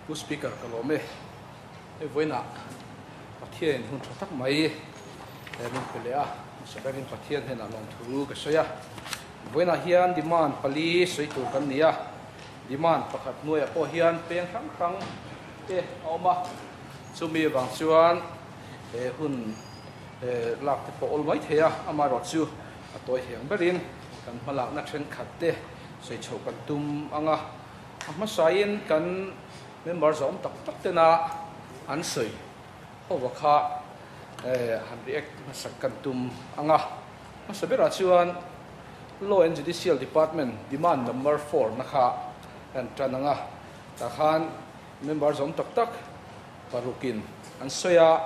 Pu Speaker ka lawm e. Hei vawiinah Pathianin hun tha tak mai min pe leh a, hmasa berin Pathian hnenah lawmthu ka sawi a. Vawiinah hian demand pali sawi tur kan ni a, demand pakhat hnuaiah pawh hian peng hrang hrang te a awm a, chumi avang chuan he hun lak te pawh awl mai thei a, amaherawhchu a tawi heng berin kan hmalakna thenkhat te sawi chhoh kan tum ang a. A hmasain kan member zawm tak tak tena an sawi ho kha han react hmasak kan tum ang a. Hmasa berah chuan Law and Judicial Department demand number 4 na kha kan tan ang a. Tah khan member zawm tak tak parukin an sawi a.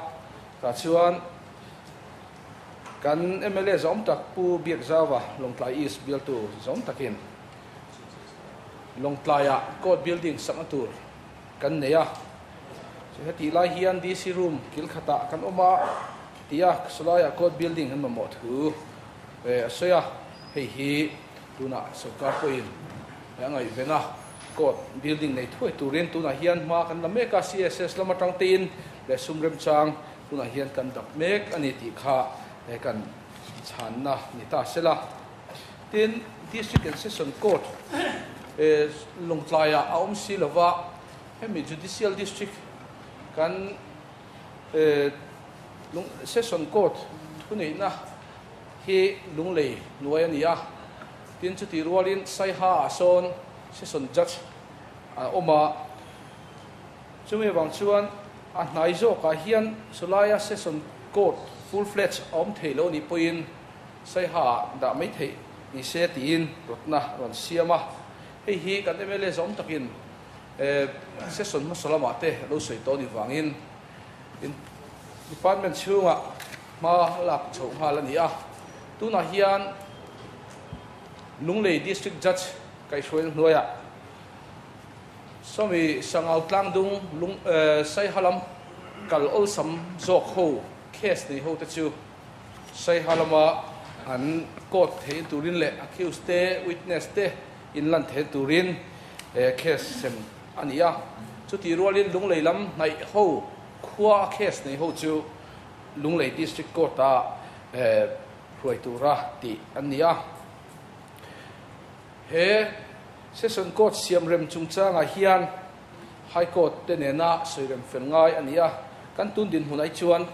Tah chuan kan mla zawm tak Pu Biakzauva Lawngtlai East bialtu zawm takin Lawngtlaiah court building sakna tur kan nei a, hetih lai hian DC room kil khatah kan awm a tia sawlaiah court building an mamawh thu a sawi a, hei hi tunah sorkar pawhin a ngaihven a, court building nei thuai turin tunah hian hma kan la mek a, CSS lam atang tein leh sum remchang tunah hian kan dap mek a ni tih kha kan chhanna ni ta sela. Tin, District and Session Court Lawngtlaiah a awm si lova, hemi Judicial District kan Session Court thuneihna hi Lunglei hnuai a ni a. Tin, chutih rualin Saiha ah sawn Session Judge a awm a. Chumi avang chuan a hnai zawkah hian chulaia Session Court full-fledged a awm thei lo nih pawhin Saiha dah mai theih ni se tiin rawtna rawn siam a, hei hi kan mla zawm takin session hmasa lamah te lo sawi tawh ni vangin department chhungah hma lak chhoh nghal a ni a. Tunah hian Lunglei District Judge kaihhruaina hnuaiah sawmi Sangau Tlangdung Saiha lam kal awlsam zawk ho case nei ho te chu Saiha lama an court theih turin leh accused te, witness te inlan theih turin case sem a ni a. Chutih rualin Lunglei lam hnaih ho khua a case nei ho chu Lunglei District Court a hruai tura tih an ni a. He Session Court siamrem chungchangah hian High Court te nena sawirem fel ngai a ni a, kan tun dinhmun ai chuan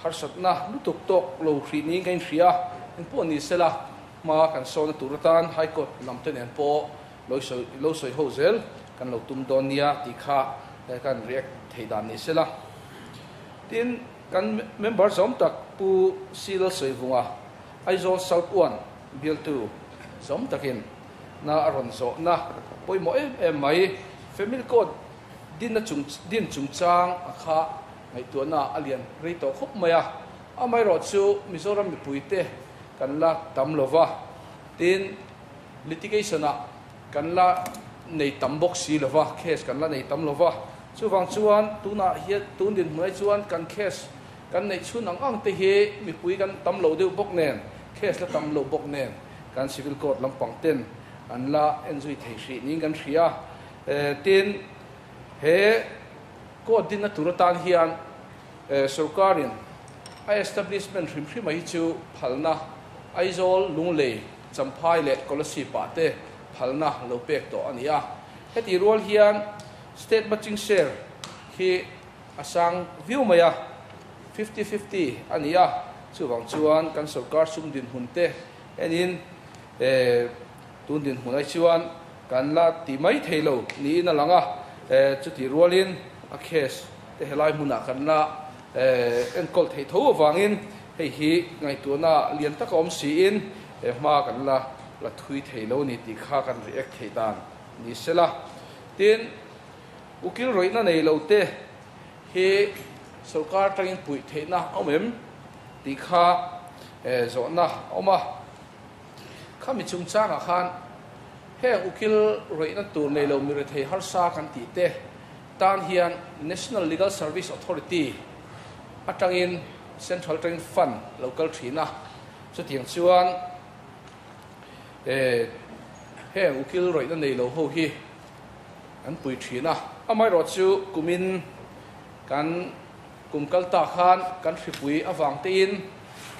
harsatna lutuk tawk lo hrih niin ka inhria a, engpawh ni sela hma kan sawna tur atan High Court lam te nen pawh lo sawi lo sawi ho zel kan lo tum dawn nia tih kha kan react thei dan ni sela. Tin, kan member zawm tak Pu C Lalsawivunga, Aizawl South One bialtu zawm takin na a rawn zawhna pawimawh em em mai. Family Court dinna chung din chungchang a kha ngaihtuahna a lian rei tawh khawp mai a, amaherawhchu Mizoram mipuite kan la tam lo va, tin litigation ah kan la nei tam bawk si lo va, case kan la nei tam lo va, chuvang chuan tunah hian tun dinhmunah chuan kan case kan neih chhun ang ang te hi mipui kan tam lo deuh bawk nen, case la tam lo bawk nen kan Civil Court lampang ten an la enzui thei hrih niin kan hria. Tin, he court dinna tur atan hian sorkarin a establishment hrim hrima hi chu phalna Aizawl, Lunglei, Champhai leh Kolasib ah te phalna lo pek tawh a ni a. Hetih rual hian state matching share hi a sang viau mai a, 50-50 a ni a. Chuvang chuan kan sorkar sum dinhmun te enin tun dinhmun ai chuan kan la ti mai thei lo niin a lang a, chutih rualin a case te helai hmunah kan la enkawl theih tho avangin hei hi ngaihtuahna lian tak a awm siin hma kan la la thui thei lo ni tih kha kan react theih dan ni sela. Tin, ukil rawihna nei lo te hi sorkar atangin puih theihna a awm em tih kha zawhna a awm a. Khami chungchangah khan heng ukil rawihna tur nei lo mirethei harsa kan tih te tan hian National Legal Service Authority atangin Central atangin fund lo kal thin a, chutiang chuan heng ukil rawihna nei lo ho hi an pui thin a. Amaherawhchu kumin kan kum kal ta khan kan hripui avang tein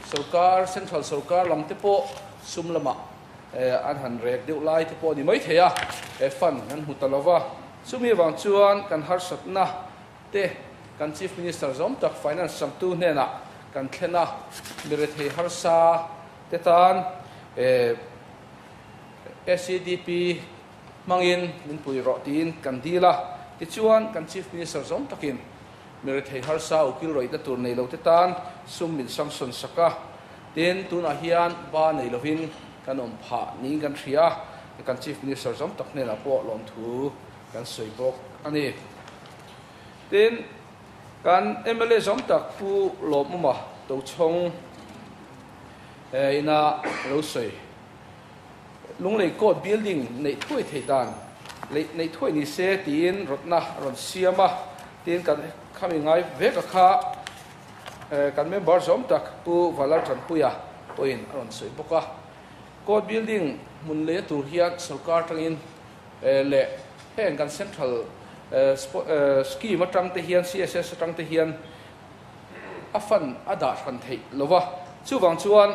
sorkar, central sorkar lam te pawh sum lamah an han rek deuh lai te pawh a ni maithei a, fund an hmu ta lo va. Chumi avang chuan kan harsatna te kan Chief Minister zawm tak Finance changtu hnenah kan thlen a, mi rethei harsa te tan SEDP hmangin min pui rawh tiin kan dil a. Tichuan kan Chief Minister zawm takin mi rethei harsa ukil rawihna tur nei lo te tan sum min sanction sak a. Tin, tunah hian ba nei lovin kan awm phah niin kan hria a, kan Chief Minister zawm tak hnenah pawh lawmthu kan sawi bawk a ni. Tin, kan mla zawm tak Pu Lawmawma Tochhawng ina lo sawi Lunglei Court building neih thuai theih dan neih thuai ni se tiin rawtna a rawn siam a, tin kan khami ngai vek a kha kan member zawm tak Pu Valal Tanpuia pawhin a rawn sawi bawk a. Court building hmun leia tur hian sorkar atangin leh heng kan central scheme atang te hian CSS atang te hian a fund a dah hran theih lova, chuvang chuan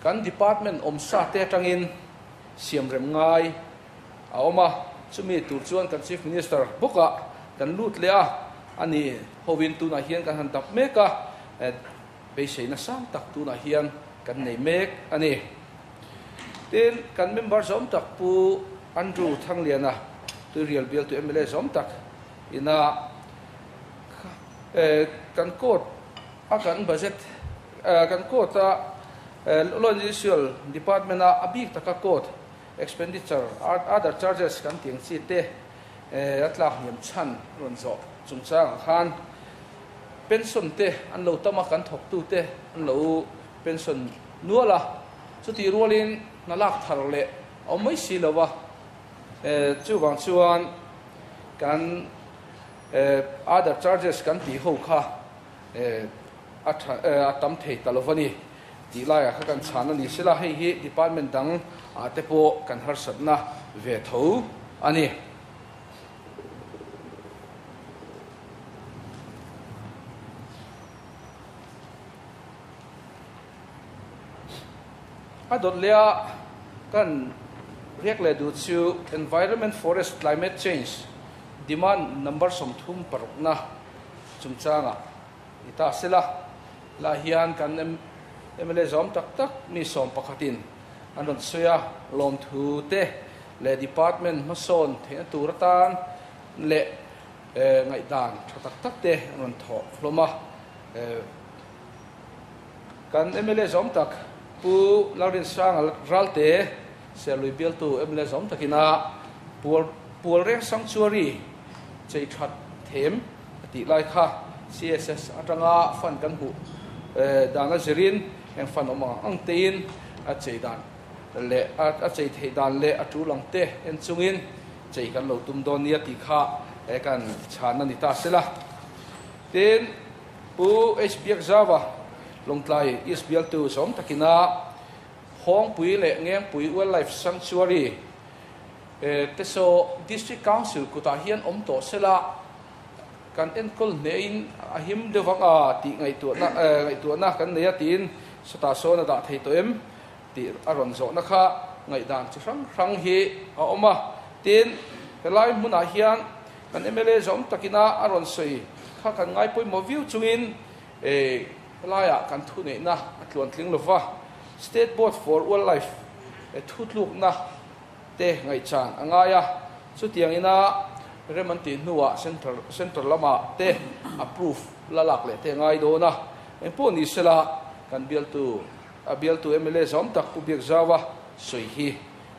kan department awmsa te atangin siamrem ngai a awm a, chumi tur chuan kan Chief Minister bawkah kan lut leh a, a ni hovin tunah hian kan han dap mek a, beiseina sang tak tunah hian kan nei mek a ni. Tin, kan member zawm tak Pu Andrew Thangliana, Tuirial bialtu mla zawm tak ina kan court a kan budget kan court a Law and Judicial Department a a bik taka court expenditure other charges kan tih ang chi te a tlak hniam chhan rawn zawh chungchangah khan pension te an lo tam a, kan thawktu te an lo pension nual a, chutih rualin hna lak thar leh a awm mai si lo a, chuvang chuan kan other charges kan tih ho kha a tha a tam thei ta lo va ni tih laiah kha kan chhan a ni sela, hei hi department dang ah te pawh kan harsatna ve tho a ni. A dawt leh a kan riak leh duh chu Environment Forest Climate Change Demand Number 36 na chungchangah ni ta sela, lah hian kan mla zawm tak tak mi sawm pakhatin an rawn sawi a, lawmthu te leh department hmasawn theihna tur atan leh ngaihdan tha tak tak te an rawn thawh hlawm a. Kan mla zawm tak Pu Lalrinsanga Ralte Serlui bialtu mla zawm takin a Pual Pualreng Sanctuary chei that them a tih lai kha CSS atanga fund kan hmuh dan a zirin heng fund awm ang ang tein a chei dan leh a chei theih dan leh a tul ang te en chungin chei kan lo tum dawn nia tih kha kan chhan a ni ta sela. Tin, Pu H. Biakzauva, Lawngtlai East bialtu zawm takina Phawngpui leh Ngengpui Wildlife Sanctuary te saw District Council kutah hian awm tawh sela kan enkawl hnehin a him deuh vang a tih ngaihtuahna ngaihtuahna kan nei a tiin sawtah sawn a dah thei tawh em tih a rawn zawhna kha ngaihdan chi hrang hrang hi a awm a. Tin, helai hmunah hian Kan mla zawm takina a rawn sawi kha kan ngai pawimawh viau chungin helaiah kan thuneihna a tluantling lova, State Board for Wildlife thutlukna te ngaihchan a ngai a, chutiang ina rem an tih hnuah Central Central lamah te approve la lak leh te a ngai dawn a, engpawh ni sela kan bialtu a bialtu mla zawm tak Pu Biakzaua sawi hi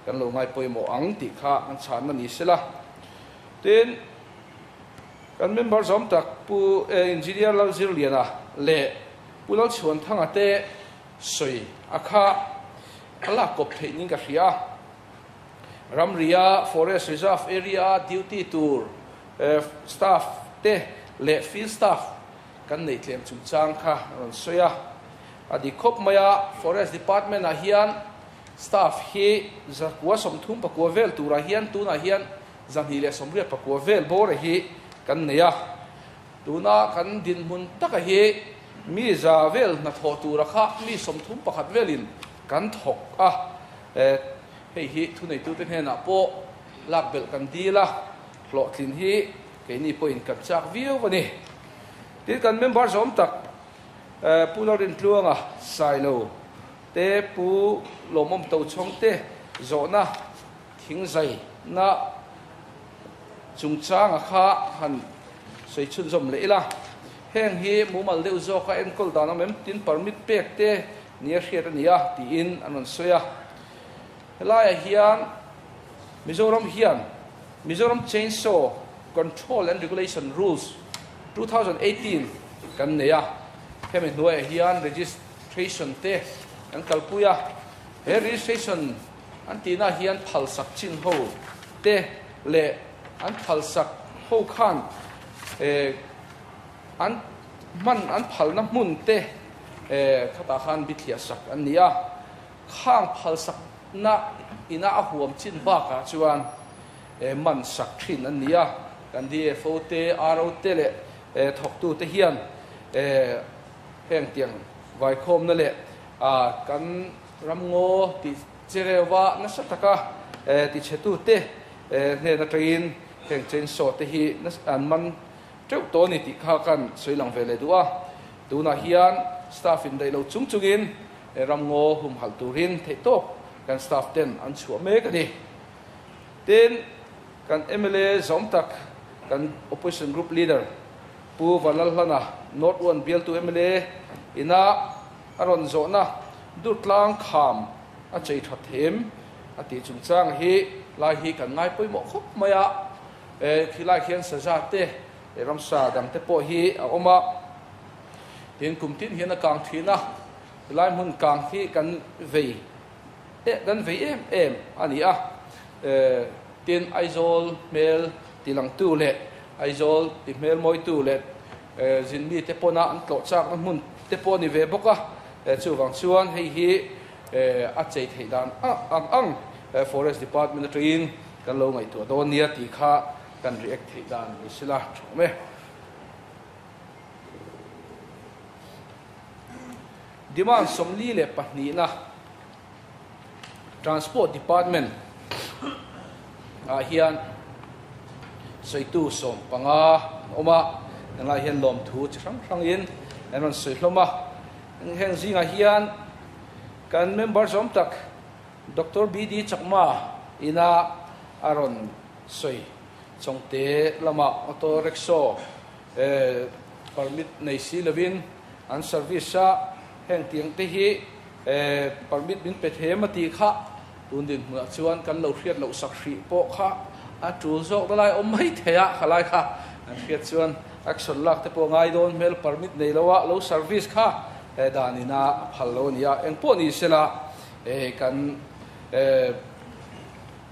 kan lo ngai pawimawh ang tih kha kan chhanna ni sela. Tin, kan member zawm tak Pu Engineer Lalzirliana leh Pu Lalchhuanthanga te sawi a kha a lak kawp theih niin ka hria a. Ramria Forest Reserve Area-a duty tur staff te leh field staff kan neih tlem chungchang kha a rawn sawi a. A dik khawp mai a, Forest Department-ah hian staff hi 139 vel turah hian tunah hian. 289 vel bawr hi kan nei a. Tuna kan dinhmun taka hi mi za vel hnathawh tura kha mi 31 velin kan thawk a. Hei hi thuneitute hnenah pawh lak belh kan dil a, hlawhtlin hi keini pawhin kan chak viau a ni. Tin, kan member zawm tak Pu Lalrintluanga Sailo te, Pu Lawmawm Tochhawng te zawhna thingzaina chungchanga kha han sawi chhunzawm leh ila. Heng hi mumal deuh zawka enkawl dan awm em? Tin, permit pek te nia hriat a ni a, tiin an rawn sawi a. Helaiah hian Mizoram hian Mizoram Chainsaw Control and Regulation Rules 2018 kan nei a, hemi hnuaiah hian registration te kan kalpui a. He registration an tihna hian phalsak chin ho te leh an phalsak ho khan an hman an phalna hmun te khatah khan bithliah sak an ni a. Khang phalsakna ina a huam chin bakah chuan man sak thin an ni a, kan DFO te, RO te leh thawktu te hian heng tiang vaikhawmna leh kan ramngaw tih chereuva nasa taka tichhetu te hnen atangin heng chainsaw te hi an man teuh tawh a ni tih kha kan sawi lang ve leh duh a. Tunah hian staff indaih lo chung chungin ramngaw humhalh turin theihtawp kan staff ten an chhuah mek a ni. Tin, kan mla zawm tak, kan Opposition Group Leader Pu Vanlalhlana, North One bialtu mla ina a rawn zawhna Durtlang kham a chei tha them a tih chungchang hi lai hi kan ngai pawimawh khawp mai a. Khilai khian saza te leh ramsa dang te pawh hi a awm a. Tin, kum tin hian a kang thin a, helai hmun kang hi kan vei kan vei em em a ni a. Tin, Aizawl hmel tilangtu leh Aizawl ti hmel mawitu leh zinmi te pawna an tlawh chakna hmun te pawh a ni ve bawk a. Chuvang chuan hei hi a chei theih dan ang ang Forest Department atangin kan lo ngaihtuah dawn nia tih kha kan react theih dan ni sela tha awm e. Demand 42na Transport Department ah hian sawitu 15 an awm a, helai hian lawmthu chi hrang hrangin an rawn sawi hlawm a. Heng zingah hian kan member zawm tak Doctor BD Chakma ina a rawn sawi Chawngte lama auto rickshaw permit nei si lovin an service a, heng tiang te hi permit min pe them a tih kha tun dinhmunah chuan kan lo hriat loh sak hrih pawh kha a tul zawk na lai awm mai thei a, khalai kha an hriat chuan action lak te pawh ngai dawn hmel permit nei lo a lo service kha dan ina a phal lo a ni a, engpawh ni sela kan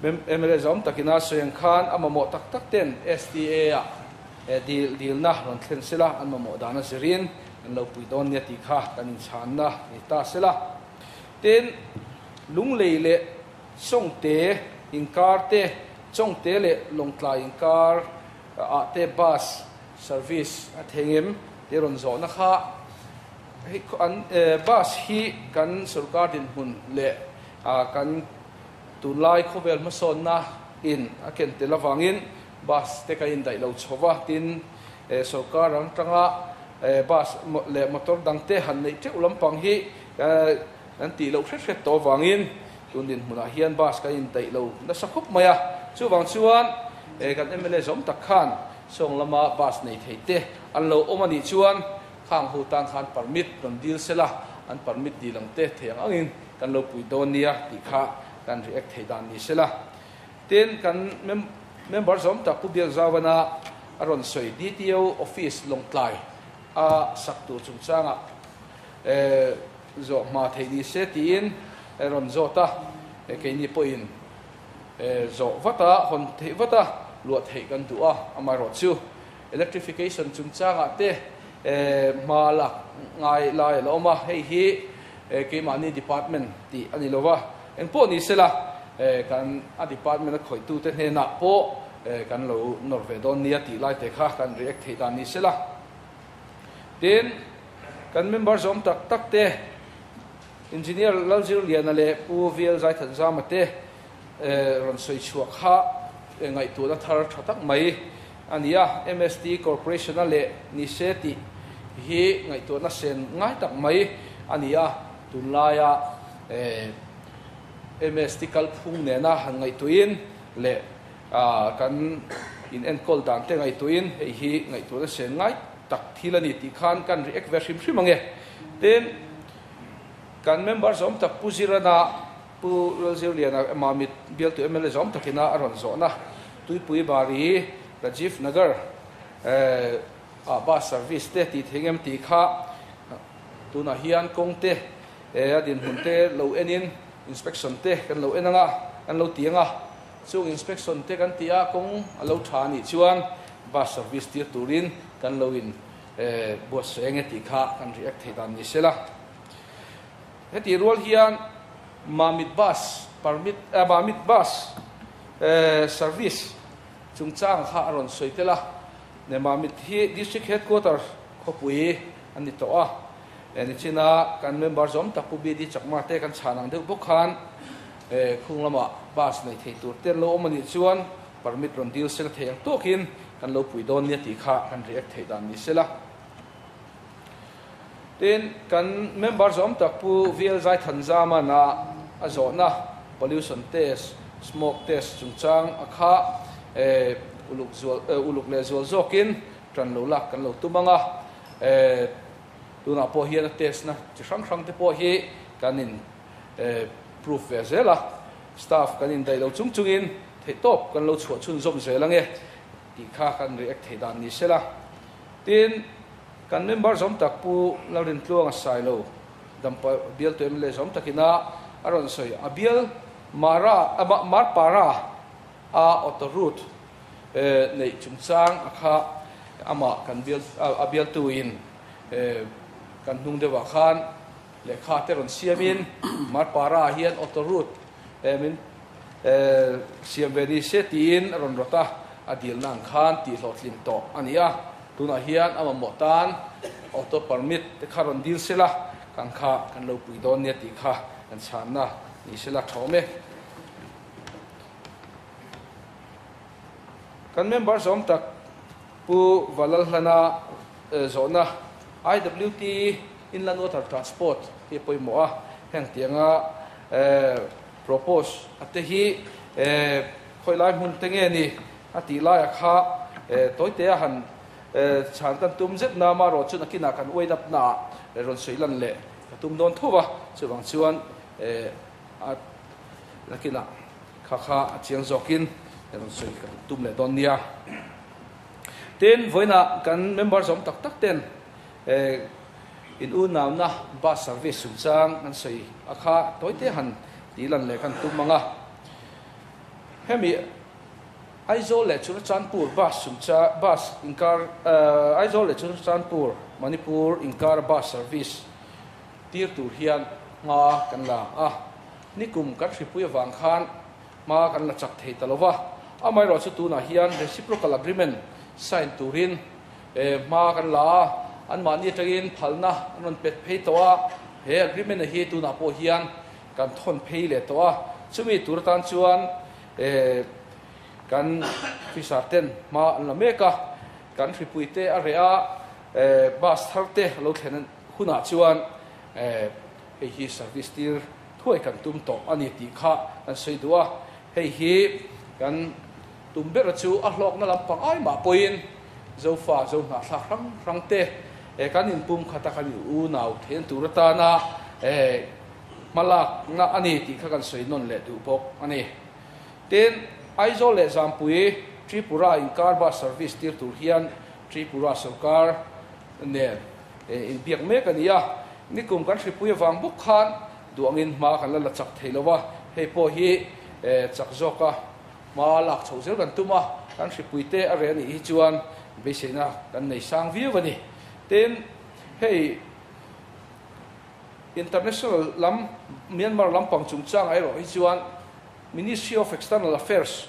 Mla zawm takina sawi ang khan a mamawh tak tak ten STA ah dil dilna rawn thlen sela an mamawh dan a zirin an lo pui dawn nia tih kha kan inchhanna ni ta sela. Tin, Lunglei leh Chawngte inkar te, Chawngte leh Lawngtlai inkar ah te bus service a thei ngem tih rawn zawhna kha hei an bus hi kan sorkar dinhmun leh kan Tunlai khawvel hmasawnna in a ken tel avangin bus te kan indaih lo chho va, tin sorkar ang tanga bus leh motor dang te han neih teuh lampang hi kan tih loh hret hret tawh avangin tun dinhmunah hian bus kan indaih lo nasa khawp mai a. Chuvang chuan kan mla zawm tak khan sawng lama bus nei thei te an lo awm a nih chuan khang ho tan khan permit rawn dil sela, an permit dil ang te thei ang angin kan lo pui dawn nia tih kha kan react thei dan ni sela. Tin, kan member zawm tak Pu Biakzauana a rawn sawi DTO office Lawngtlai a sak tur chungchangah zawh hma theih ni se tiin rawn zawt a, keini pawhin zawh vat a, hawn theih vat a, luah theih kan duh a, amaherawh chu Electrification chungchangah te hma lak ngai lai a la awm a, hei hi keimahni department tih a ni lo va, engpawh ni sela kan a department a khawihtute hnenah pawh kan lo nawr ve dawn nia tih lai te kha kan react theih dan ni sela. Tin, kan member zawm tak tak te, Engineer Lalzirliana leh Pu VL Zaithanzama te rawn sawi chhuah kha ngaihtuahna thar tha tak mai a ni a, MST Corporation-a leh ni se tih hi ngaihtuahna sen ngai tak mai a ni a, tunlaia MST kalphung nena han ngaihtuahin leh kan inenkawl dan te ngaihtuahin hei hi ngaihtuahna sen ngai tak thil a ni tih khan kan react ve hrim hrim ang e. Tin, kan member zawm tak Pu Zirana, Pu Lalzirliana Mamit bialtu mla zawm takina a rawn zawhna Tuipui Bari Rajiv Nagar ah bus service te tih thei ngem tih kha tunah hian kawng te a dinhmun te lo enin inspection te kan lo en anga kan lo ti anga chung inspection te kan tih a kawng a lo tha anih chuan bus service tir turin kan lo in buatsaih ange tih kha kan react thei dan ni sela. Heti rual hian Mamit bus permit Mamit bus service chungchang kha a rawn sawi tel a, Mamit hi District Headquarter khawpui a ni tawh a, nichina kan member zawm tak Pu BD Chakma te kan chhan ang deuh bawk khan khung lamah bus nei thei tur te an lo awm a nih chuan permit rawn dil sela thei ang tawkin kan lo pui dawn nia tih kha kan react theih dan ni sela. Tin, kan member zawm tak Pu VL Zaithanzama'n a a zawhna pollution test, smoke test chungchang a kha uluk zual uluk leh zual zawkin tan lo lak kan lo tum ang a. Tunah pawh hian a test na chi hrang hrang te pawh hi kan in proof ve zel a, staff kan indaih lo chung chungin theihtawp kan lo chhuah chhunzawm zel ang e tih kha kan react theih dan ni sela. Tin, kan member zawm tak Pu Lalrintluanga Sailo Dampa bialtu mla zawm takina a rawn sawi a bial Mara Marpara a auto route neih chungchang a kha amah kan bial a bialtu in kan hnung deuhah khan lehkha te rawn siamin Marpara hian auto route min Siam ve ni se tiin a rawn rawt a, a dilna ang khan tih hlawhtlin tawh a ni a. Tunah hian a mamawh tan auto permit te kha rawn dil sela, kan kha kan lo pui dawn nia tih kha kan chhanna ni sela tha awm e. Kan member zawm tak Pu Valalhlana zawhna IWT Inland Water Transport hi a pawimawh a, heng tianga Propose a te hi khawi lai hmun te nge ni a tih laia kha tawite a han chhan kan tum zet na amaherawh chu nakinah kan uai dap naah rawn sawi lan leh ka tum dawn tho va, chuvang chuan a nakinah kha kha a chiang zawkin rawn sawi kan tum leh dawn nia. Tin, vawiinah kan member zawm tak tak ten In unauna bus service chungchang an sawi a kha tawite han tih lan leh kan tum ang a. Hemi Aizawl leh Churachandpur bus chungchang bus inkar Aizawl leh Churachandpur Manipur inkar bus service tir tur hian hma kan la a. Nikum kan hripui avang khan hma kan la chak thei ta lo va. Amaherawhchu tunah hian reciprocal agreement sign turin Hma kan la a, anmahni atangin phalna an rawn pet phei tawh a, he agreement-a hi tunah pawh hian kan thawn phei leh tawh a, chumi tur atan chuan kan officer ten hma an la mek a, kan hripui te a reh a, bus thar te a lo thlen hunah chuan hei hi service tir thuai kan tum tawh a ni tih kha kan sawi duh a, hei hi kan Tum bera chu a hlawkna lampang ai mah pawhin Zofa, Zohnahthlak hrang hrang te kan inpum khat a, kan in unau theihna tur atana hmalakna a ni tih kha kan sawi nawn leh duh bawk a ni. Tin, Aizawl leh Zampui Tripura inkar bus service tir tur hian Tripura sorkar nen inbiak mek a ni a, nikum kan hripui avang bawk khan duangin hma kan la la chak thei lo a, hei pawh hi chak zawka Hma lak chhoh zel kan tum a, kan hripuite a reh a nih hi chuan beiseina kan nei sang viau a ni. Tin, hei international lam, Myanmar lampang chungchangah erawh hi chuan Ministry of External Affairs.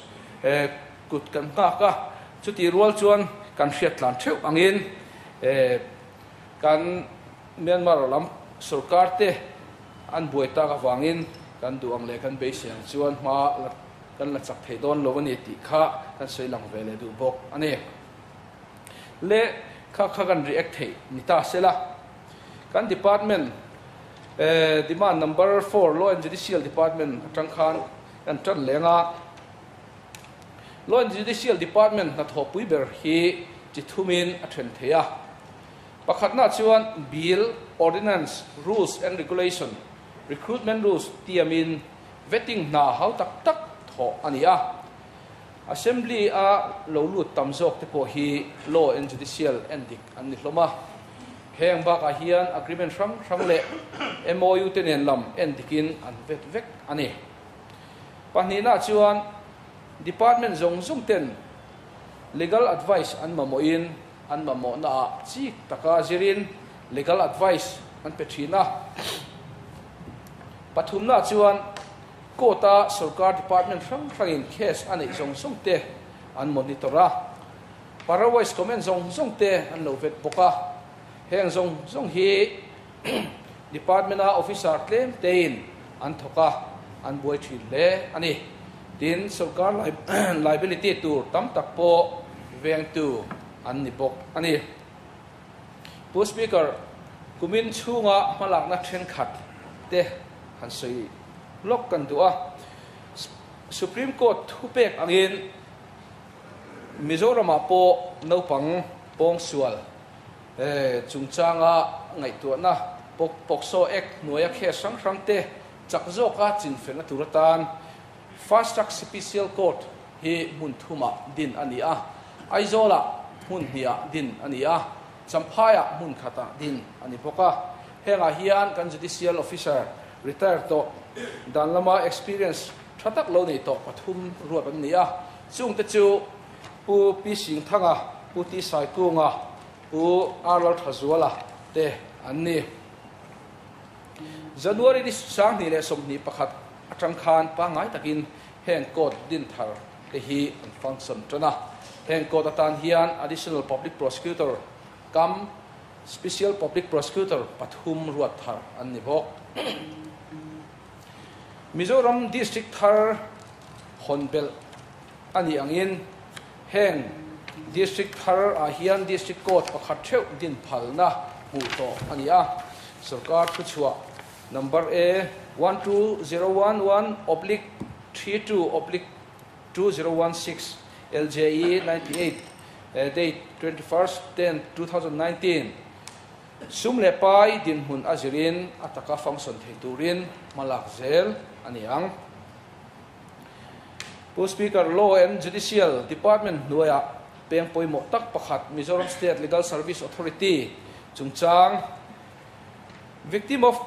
kut kan nghak a, chutih rual chuan kan hriat tlan theuh angin kan Myanmar lam sorkar te an buai tak avangin kan duh ang leh kan beisei ang chuan hma la kan la chak thei dawn lo a ni tih kha kan sawi lang ve leh duh bawk a ni. Le kha kha kan react theih ni ta sela. Kan department demand number four Law and Judicial Department atang khan kan tan leng a. Law and Judicial Department hnathawhpui ber hi chi thumin a then thei a. Pakhatna chuan Bill, Ordinance, Rules and Regulation, Recruitment Rules tiamin vetting hna hau tak tak thawh a ni a. Assembly a lo lut tam zawk te pawh hi Law and Judicial en dik an ni hlawm a. Heng bakah hian agreement hrang hrang leh MOU te nen lam en dikin an vet vek a ni. Pahnihna chuan Department zawng zawng ten legal advice an mamawhin an mamawhna ah chik taka zirin legal advice an pe thin a. Pathumna chuan Court a sorkar department hrang hrangin case a neih zawng zawng te an monitor a, Parawise comment zawng zawng te an lo vet bawk a. Heng zawng zawng hi department a officer tlem tein an thawk a, an buai thin hle a ni. Tin, sorkar liability tur tam tak pawh vengtu an ni bawk a ni. Pu Speaker, kumin chhunga hmalakna thenkhat te han sawi lawk kan duh a. Supreme Court thupek angin Mizoramah pawh naupang pawngsual chungchanga ngaihtuahna POCSO Act hnuaia case hrang hrang te chak zawka chinfelna tur atan Fast Track Special Court hi hmun thumah din a ni a, Aizawlah hmun hnihah din a ni a, Champhaiah hmun khatah din a ni bawk a. Hengah hian kan Judicial Officer retire tawh dan lama experience tha tak lo nei tawh pathum ruat an ni a, chungte chu Pu Pi Singthanga, Pu Ti Saikunga, Pu R Lalthazuala te an ni. January ni 2021 atang khan pangngai takin heng court din thar te hi an function tan a. Heng court atan hian Additional Public Prosecutor kam Special Public Prosecutor pathum ruat thar an ni bawk. Mizoram District thar hawn belh a nih angin heng District thar ah hian District Court pakhat theuh din phalna hmuh tawh a ni a. Sorkar thuchhuah Number A 12011 oblique 32 oblique 2016 LJE 98 date 21st 10 2019 Sum leh pai dinhmun a zirin a taka function thei turin hmalak zel a ni ang. Pu Speaker, Law and Judicial Department hnuaiah peng pawimawh tak pakhat Mizoram State Legal Service Authority chungchang Victim of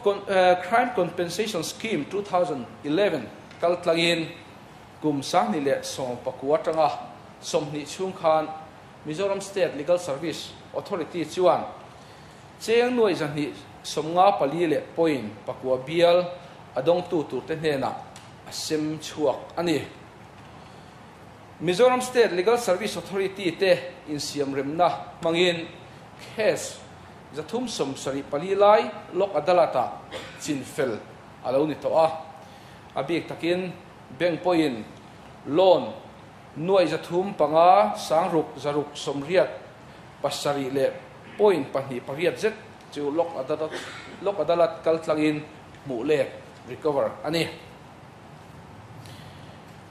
Crime Compensation Scheme 2011 kal tlangin kum 2019 atanga 20 chhung khan Mizoram State Legal Service Authority chuan cheng nuai 254 leh point pakua bial a dawngtu turte hnenah a sem chhuak a ni. Mizoram State Legal Service Authority te insiamremna hmangin case 374 lai Lok Adalat-ah chinfel a lo ni tawh a. A bik takin bank pawhin loan nuai 305 sangruk zaruk 87 leh point pahnih pariat zet chu Lok Lok Adalat kal tlangin hmuh let, recover, a ni.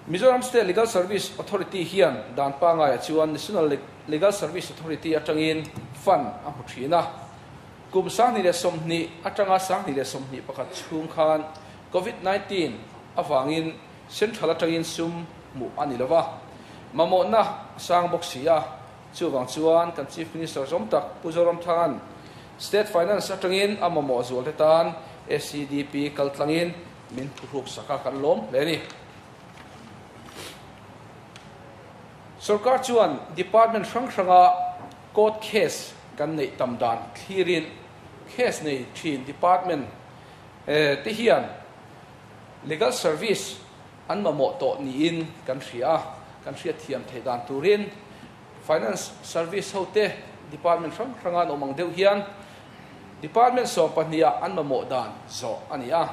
Mizoram State Legal Service Authority hian dan pangaiah chuan National Legal Service Authority atangin fund a hmu thin a. Kum 2020 atanga 2021 chhung khan Covid 19 avangin Central atangin sum hmuh a ni lova, mamawhna a sang bawk si a. Chuvang chuan kan Chief Minister zawm tak Pu Zoramthanga'n State Finance atangin a mamawh zualte tan SEDP kal tlangin min phuhruk sak a, kan lawm hle a ni. Sorkar chuan department hrang hranga court case kan neih tam dan thlirin case nei thin department te hian legal service an mamawh tawh niin kan hria a. kan hriatthiam theih dan turin Finance Service hote Department hrang hranga an awm ang deuh hian Department sawmpahniha an mamawh dan zawh a ni a.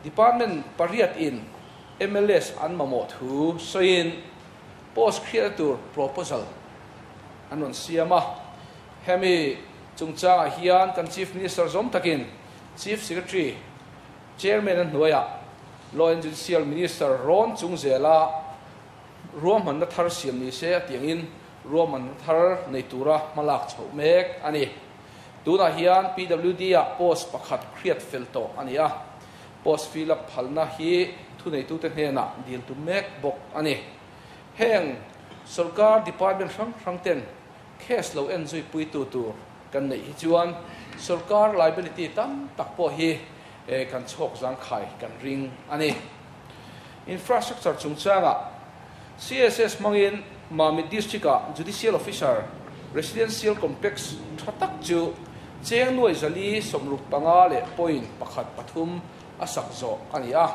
Department pariat in MLS an mamawh thu sawiin post hriatna tur proposal an rawn siam a. Hemi chungchangah hian kan Chief Minister zawm takin Chief Secretary, Chairman a hnuaiah Law and Judicial Minister rawn chung zela ruahmanna thar siam ni se a tih angin ruahmanna thar nei tura hmalak chhoh mek a ni. Tunah hian PWD-ah post pakhat hriat fel tawh a ni a, post fill up phalna hi thuneitute hnenah dil tum mek bawk a ni. Heng sorkar department hrang hrang ten case lo en zui puitu tur kan neih hi chuan sorkar liability tam tak pawh hi kan chhawk zangkhai kan ring a ni. Infrastructure chungchangah CSS hmangin Mamit District-ah Judicial Officer Residential Complex tha tak chu cheng nuai zali 65 leh point pakhat pathum a sak zawh a ni a.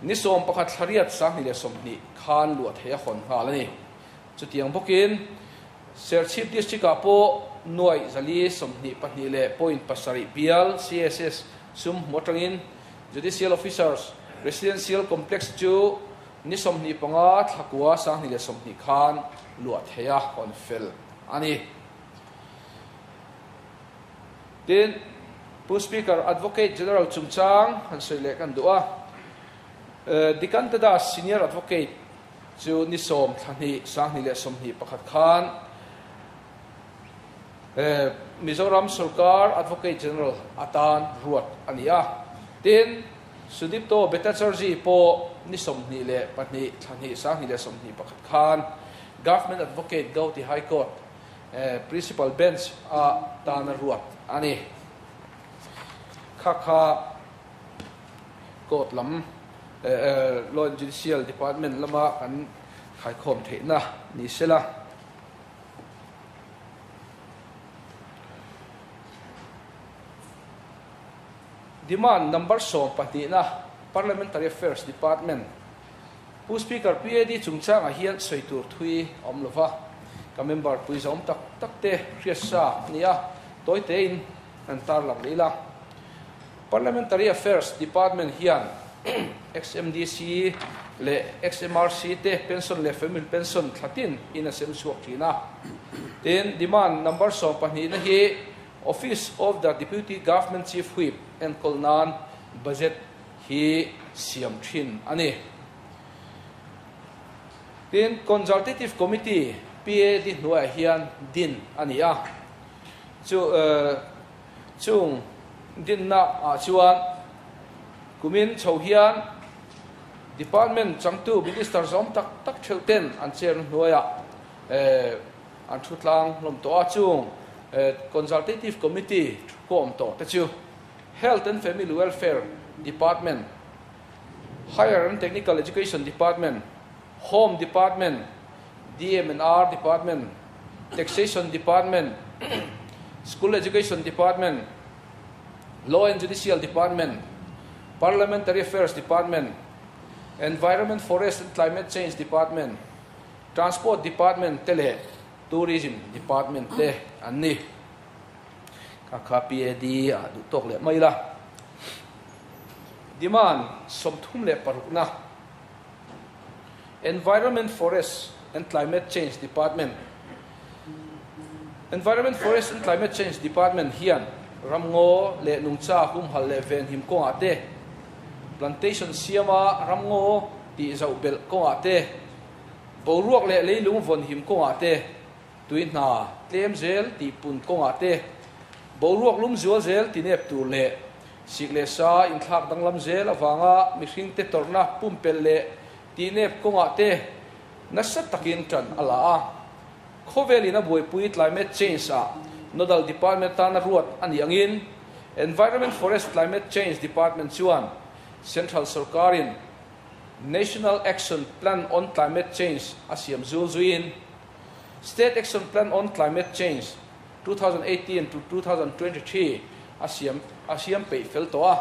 Ni 11 thla riat 2020 khan luah theih a hawn nghal a ni. Chutiang bawkin Serchhip District-ah pawh nuai 422 leh point pasarih bial CSS sum hmu atangin Judicial Officers Residential Complex chu ni 25 thla kua 2020 khan luah theih a hawn fel a ni. Tin, Pu Speaker, Advocate General chungchang han sawi leh kan duh a. Dikanta Das, Senior Advocate chu ni 10 thla hnih 2021 khan Mizoram sorkar Advocate General atan ruat a ni a. Tin, Sudipto Bhattacharjee pawh ni 22 thla hnih 2021 khan Government Advocate Gauhati High Court Principal Bench a tana ruat a ni. Kha kha Court lam Law and Judicial Department lama kan khaikhawm theihna ni sela. Demand number 12na Parliamentary Affairs Department Pu Speaker PAD chungchangah hian sawi tur thui a awm lova, ka member pui zawm tak tak te hriat sa a ni a, tawi tein kan tarlang leh ila. Parliamentary Affairs Department hian XMDC leh XMRC te pension leh family pension thla tin in a sem chhuak thin a. Tin, demand number 12na hi Office of the Deputy Government Chief Whip enkawl nan budget hi siam thin a ni. Tin, Consultative Committee PAD hnuaiah hian din a ni a. Chu chung dinna ah chuan kumin chho hian Department changtu Minister zawm tak tak theuh ten an chair hnuaiah an thu tlang hlawm tawh a. Chung Consultative Committee thukawm tawh te chu Health and Family Welfare Department, Higher and Technical Education Department, Home Department, DM&R Department, Taxation Department, School Education Department, Law and Judicial Department, Parliamentary Affairs Department, Environment, Forest and Climate Change Department, Transport Department te leh Tourism Department te an ni. Kha kha PAD ah duh tawk leh mai la. Demand 36na Environment, Forest and Climate Change Department Environment, Forest and Climate Change Department hian ramngaw leh nungcha humhal leh venhim kawngah te, plantation siama ramngaw tih zauh belh kawngah te, boruak leh leilung vawnhim kawngah te, tui hna tlem zel tih pun kawngah te, boruak lum zual zel ti nep tur leh sik leh sa inthlak danglam zel avanga mihringte tawrhna pumpelh leh tih nep kawngah te nasa takin tan a la a. Khawvelin a buaipui climate change ah nodal department tana ruat a nih angin Environment Forest Climate Change Department chuan Central sorkarin National Action Plan on Climate Change a siam zul zuiin State Action Plan on Climate Change 2018 to 2023 a siam a siam peih fel tawh a.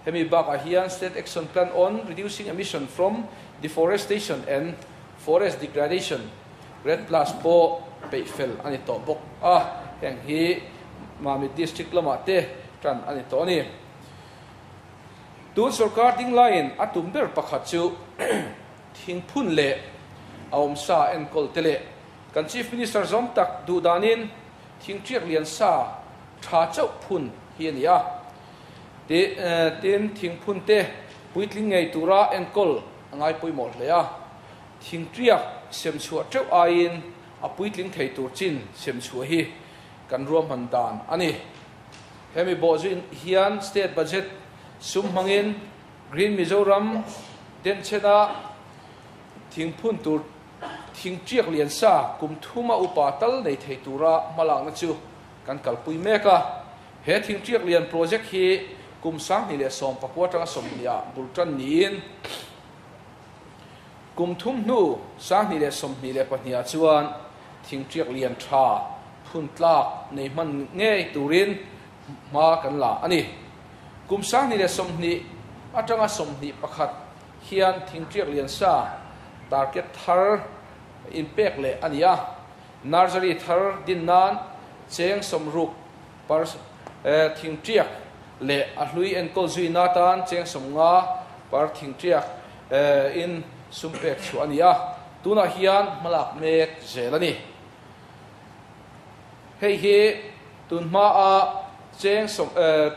Hemi bakah hian State Action Plan on Reducing Emission from Deforestation and Forest Degradation, REDD Plus, pawh peih fel a ni tawh bawk a, heng hi Mamit District lamah te tan a ni tawh a ni. Tun sorkar ding laiin a tum ber pakhat chu thingphun leh a awmsa enkawl te leh kan Chief Minister zawm tak duh danin thingtiak lian sa tha chauh phun hi a ni a. Tin, thingphun te puitling ngei tura enkawl a ngai pawimawh hle a. Thingtiak sem chhuah teuh aiin a puitling thei tur chin sem chhuah hi kan ruahman dan a ni. Hemi bawhzui hian State Budget sum hmangin Green Mizoram denchhena thingphun tur thingtiak lian sa kum thuma upa tal nei thei tura hmalakna chu kan kalpui mek a. He thingtiak lian project hi kum 2019 atanga 20 ah bul tan niin kum thum hnu 2022 ah chuan thingtiak lian tha phun tlak nei hman ngei turin hma kan la a ni. Kum 2020 atanga 21 hian thingtiak lian sa target thar inpek leh a ni a. Nursery thar din nan cheng 60 per thingtiak leh a hlui enkawl zuina atan cheng 50 per thingtiak in sum pek chhuah a ni a, tunah hian hmalak mek zel a ni. Hei hi tun hmaa cheng sawm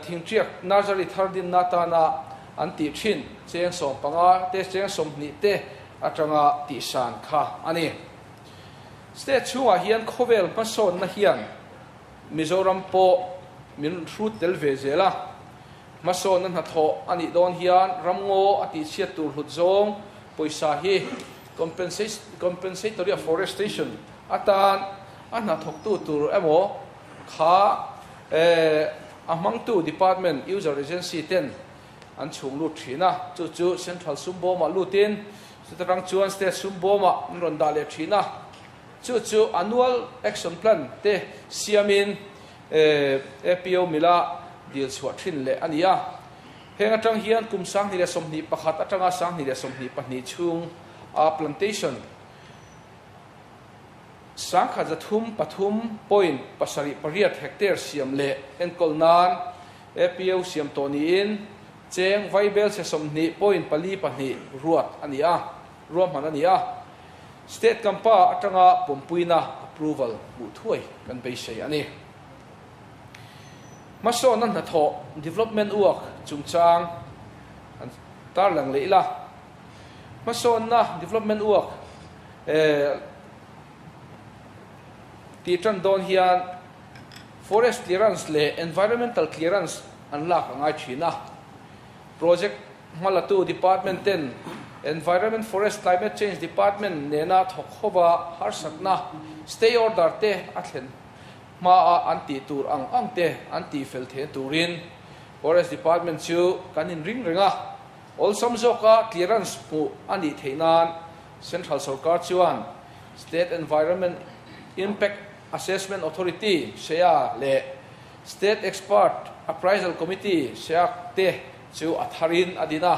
thingtiak nursery thar dinna atana an tih thin cheng 15 te cheng 20 te atanga tihsan kha a ni. State chhungah hian khawvel hmasawnna hian Mizoram pawh min hrut tel ve zel a, hmasawnna hnathawh a nih dawn hian ramngaw a tihchhiat tur hlut zawng pawisa hi compensatory afforestation atan a hnathawktu tur emaw kha a hmangtu department user agency ten an chhung lut thin a, chu chu central sum bawmah lutin chuta tang chuan state sum bawmah an rawn dah leh thin a. Chu chu Annual Action Plan te siamin APO mila dil chhuah thin leh a ni a. Heng atang hian kum 2021 atanga 2022 chhung a plantation 1303.78 hectare siam leh enkawl nan APO siam tawh niin cheng vaibelchhe 20.42 ruat a ni a, ruahman a ni a. State Campa atanga pawmpuina approval hmuh thuai kan beisei a ni. Hmasawnna hnathawh, development work, chungchang an tarlang leh ila. Hmasawnna, development work, tih tan dawn hian forest clearance leh environmental clearance an lak a ngai thin a. Project hmalatu department ten Environment Forest Climate Change Department nena thawk hova harsatna stay order te a thlen hmaa an tih tur ang ang te an tih fel theihna turin Forest Department chu kan inring reng a, awlsam zawka clearance hmuh a nih theih nan Central sorkar chuan State Environment Impact Assessment Authority, SEIA, leh State Expert Appraisal Committee, SEAC, te chu a tharin a din a,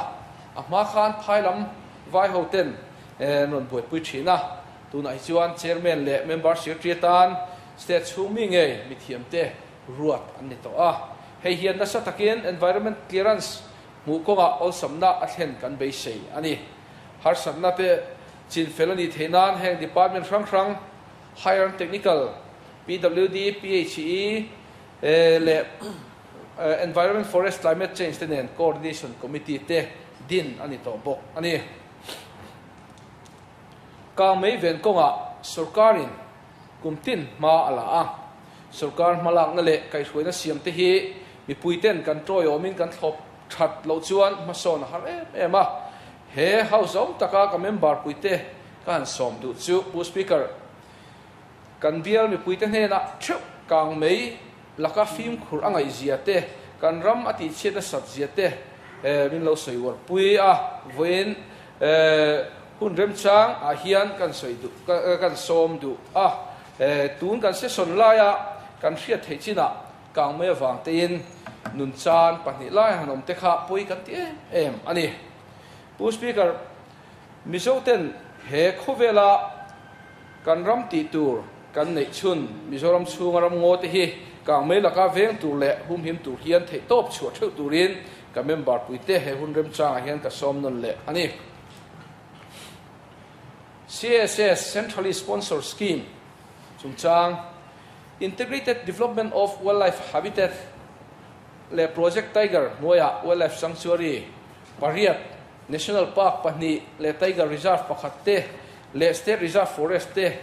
a hma khan phai lam vai ho ten an rawn buaipui thin a, tunah hi chuan Chairman leh Member Secretary atan State chhung mi ngei mithiam te ruat an ni tawh a, hei hian nasa takin Environment Clearance hmuh kawngah awlsamna a thlen kan beisei a ni. Harsatna te chinfel a nih theih nan heng Department hrang hrang, Higher and Technical, PWD, PHE leh Environment Forest Climate Change te nen Coordination Committee te din a ni tawh bawk a ni. Kangmei ven kawngah sorkarin kum tin hma a la a, sorkar hmalakna leh kaihhruaina siam te hi mipui ten kan tawiawmin kan thlawp that loh chuan hmasawn a har em em a. He House awm taka ka member puite ka han sawm duh chu Pu Speaker, Kan bial mipuite hnenah theuh kang mai laka fimkhur a ngaihzia te, kan ram a tihchhiat nasat zia te min lo sawi uar pui a, vawiin hun remchang ah hian kan sawi duh kan sawm duh a, tun kan session laia kan hriat theih chinah kang mai avang tein. Nunchan pahnih lai han awm te kha pawi kan ti em em a ni. Pu Speaker, Mizo ten he khawvela kan ram tih tur kan neih chhun Mizoram chhunga ram ngaw te hi kangmei laka veng tur leh humhim tur hian theihtawp chhuah theuh turin ka member puite he hun remchangah hian ka sawm nawn leh a ni. CSS, Centrally Sponsored Scheme, chungchang Integrated Development of Wildlife Habitat leh Project Tiger hnuaiah Wildlife Sanctuary pariat, National Park pahnih leh Tiger Reserve pakhat te leh State Reserve Forest te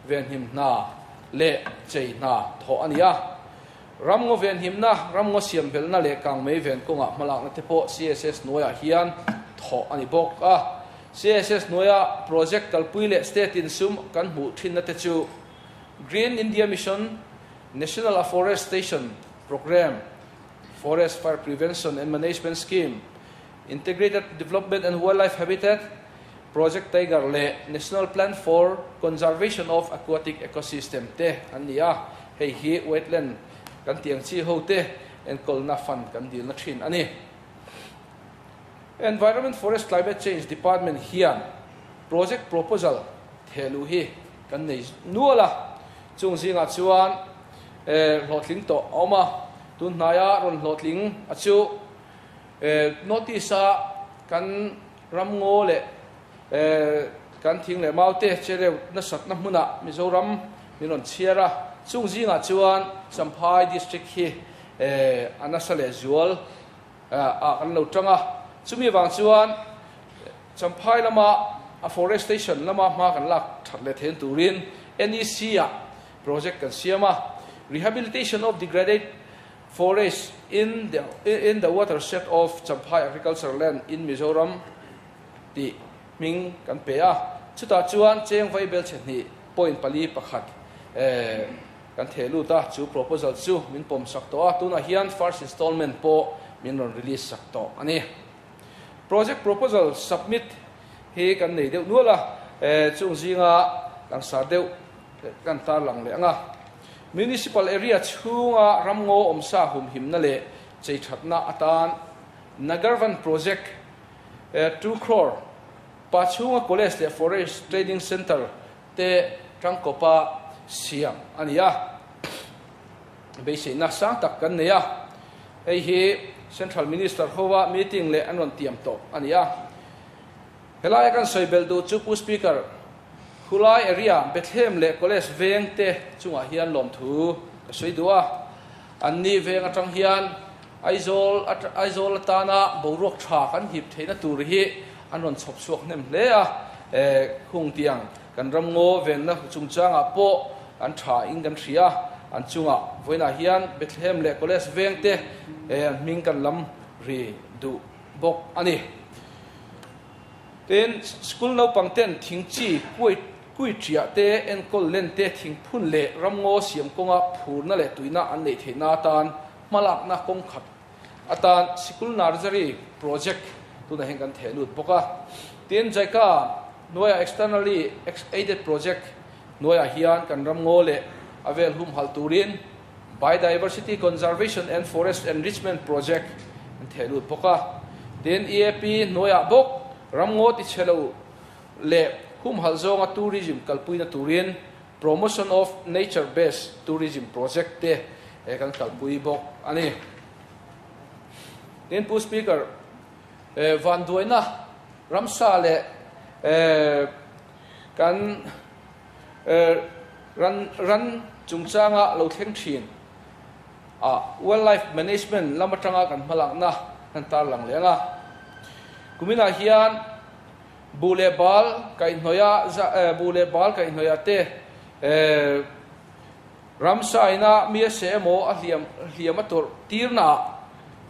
venhim hna leh chei hna thawh a ni a. Ramngaw venhimna, ramngaw siambelhna leh kangmei ven kawngah hmalakna te pawh CSS hnuaiah hian thawh a ni bawk a. CSS hnuaia project kalpui leh state in sum kan hmuh thinna te chu Green India Mission, National Afforestation Programme, Forest Fire Prevention and Management Scheme, Integrated Development and Wildlife Habitat, Project Tiger leh National Plan for Conservation of Aquatic Ecosystem te an ni a, hei hi wetland kan tih ang chi ho te enkawlna fund kan dilna thin a ni. Environment Forest Climate Change Department hian project proposal thehluh hi kan nei nual a, chung zingah chuan hlawhtling tawh a awm a, tun hnaia rawn hlawhtling a chu North East-a kan ramngaw leh kan thing leh mau te chereu nasatna hmunah Mizoram min rawn chhiar a, chung zingah chuan Champhai District hi a nasa leh zual ah kan lo tang a, chumi vang chuan Champhai lama afforestation lama hma kan lak that leh theihna turin NEC ah project kan siam a, Rehabilitation of Degraded Forest in the in the Watershed of Champhai Agriculture Land in Mizoram tih hming kan pe a, chutah chuan cheng vaibel chhe hnih point pali pakhat Kan theh lut a, chu proposal chu min pawm sak tawh a, tunah hian first installment pawh min rawn release sak tawh a ni. Project proposal submit hi kan nei deuh nual a, chung zinga langsar deuh kan tarlang leh ang a. Municipal area chhunga ramngaw awmsa humhimna leh cheithatna atan Nagarvan project 2 crore Pachhunga College leh Forest Training Centre te tangkawpa siam a ni a, beiseina sang tak kan nei a, hei hi Central Minister hova meeting leh an rawn tiam tawh a ni a. Helaia kan sawi belh duh chu Pu Speaker, khulai area Bethlehem leh College veng te chungah hian lawmthu ka sawi duh a, an ni veng atang hian Aizawl Aizawl atana boruak tha kan hip theihna tur hi an rawn chhawp chhuak hnem hle a, khung tiang kan ram ngaw venna chungchangah pawh an tha in kan hria, an chungah vawiinah hian Bethlehem leh College veng te an hming kan lam ri duh bawk a ni. Tin, school naupang ten thing chi kuai kui ṭiah te, enkawl len te, thingphun leh ramngaw siam kawnga phurna leh tuina an neih theihna atan Hmalakna kawng khat atan Sikul Nursery Project tunah hian kan theh lut bawk a. Tin, JICA hnuaiah Externally Aided Project hnuaiah hian kan ram ngaw leh a vel humhalh turin Biodiversity Conservation and Forest Enrichment Project an theh lut bawk a. Tin, EAP hnuaiah bawk ram ngaw tichhe lo leh humhalh zawnga tourism kalpuina turin Promotion of Nature Based Tourism Project te kan kalpui bawk a ni. Tin, Pu Speaker, vanduaina ramsa leh kan ran ran chungchanga lo thleng thin a Wildlife Management lam atanga kan hmalakna kan tarlang leh ang a. Kuminah hian Buh leh bal kaihhnawih buh leh bal kaihhnawih ah te ramsa ina mi a seh emaw a hliam hliam a tawrh tirna ah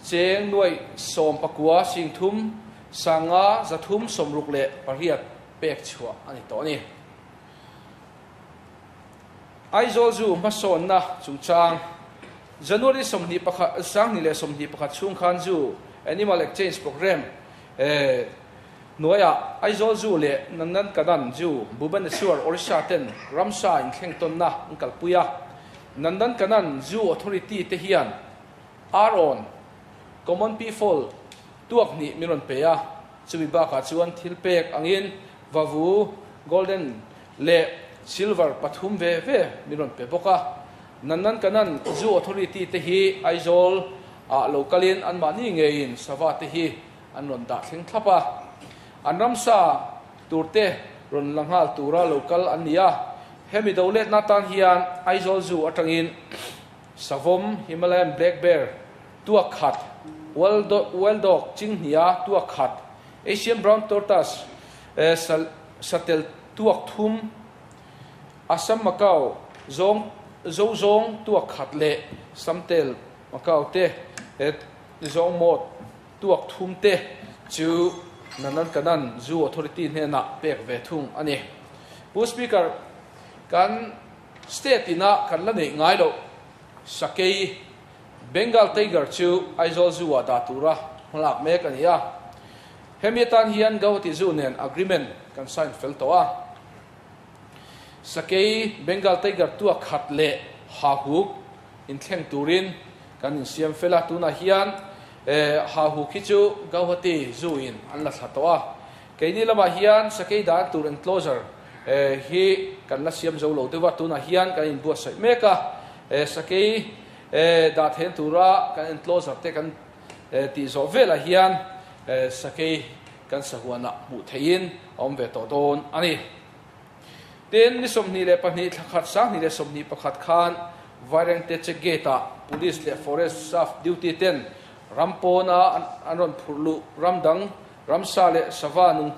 cheng nuaih 19 singthum sanga zathum 68 pek chhuah a ni tawh a ni. Aizawl Zoo hmasawnna chungchang January 21 2021 chhung khan Zoo Animal Exchange Programme Hnuaiah Aizawl Zoo leh Nandankanan Zoo, Bhubaneswar, Orissa ten ramsa inthleng tawnna an kalpui a. Nandankanan Zoo Authority te hian Arawn Common Peafowl tuak hnih min rawn pe a, chumi bakah chuan thil pek angin Vavu, Golden leh Silver pathum ve ve min rawn pe bawk a. Nandan Kanan Zoo Authority te hi Aizawl ah lo kalin anmahni ngeiin sava te hi an rawn dah thleng thlap a. An ramsa tur te rawn la nghal tura lo kal an ni a. Hemi do letna tan hian Aizawl Zoo atangin Savawm, Himalayan Black Bear, tuak khat, Wild Dog, Chinghnia, tuak khat, Asian Brown Tortoise, Satel tuak thum, Assam Macaw, Zawng, Zo zawng tuak khat leh Samtel Macaw te, Zawng mawt tuak thum te chu Nandan Kanan Zoo Authority hnenah pek ve thung a ni. Pu Speaker, kan State ina kan la neih ngai loh Sakei, Bengal Tiger chu Aizawl Zoo ah dah tura hmalak mek a ni a. Hemi atan hian Guwahati Zoo nen agreement kan sign fel tawh a. Sakei, Bengal Tiger tuak khat leh Hahuk inthleng turin kan insiam fel a. Tunah hian Hahuk hi chu Guwahati Zoo in an la thla tawh a. Keini lamah hian sakei dan tur enclosure hi kan la siam zo lo deuh a, tunah hian kan inbuatsaih mek a, sakei dah theihna tura kan enclosure te kan tih zawh velah hian sakei kan sahuanah hmuh theihin a awm ve tawh dawn a ni. Tin, ni 22 thla khat 2021 khan Vairengte check gate-ah Police leh Forest staff duty ten ram pawna an rawn phurh luh ram dang Ramsa leh sava nung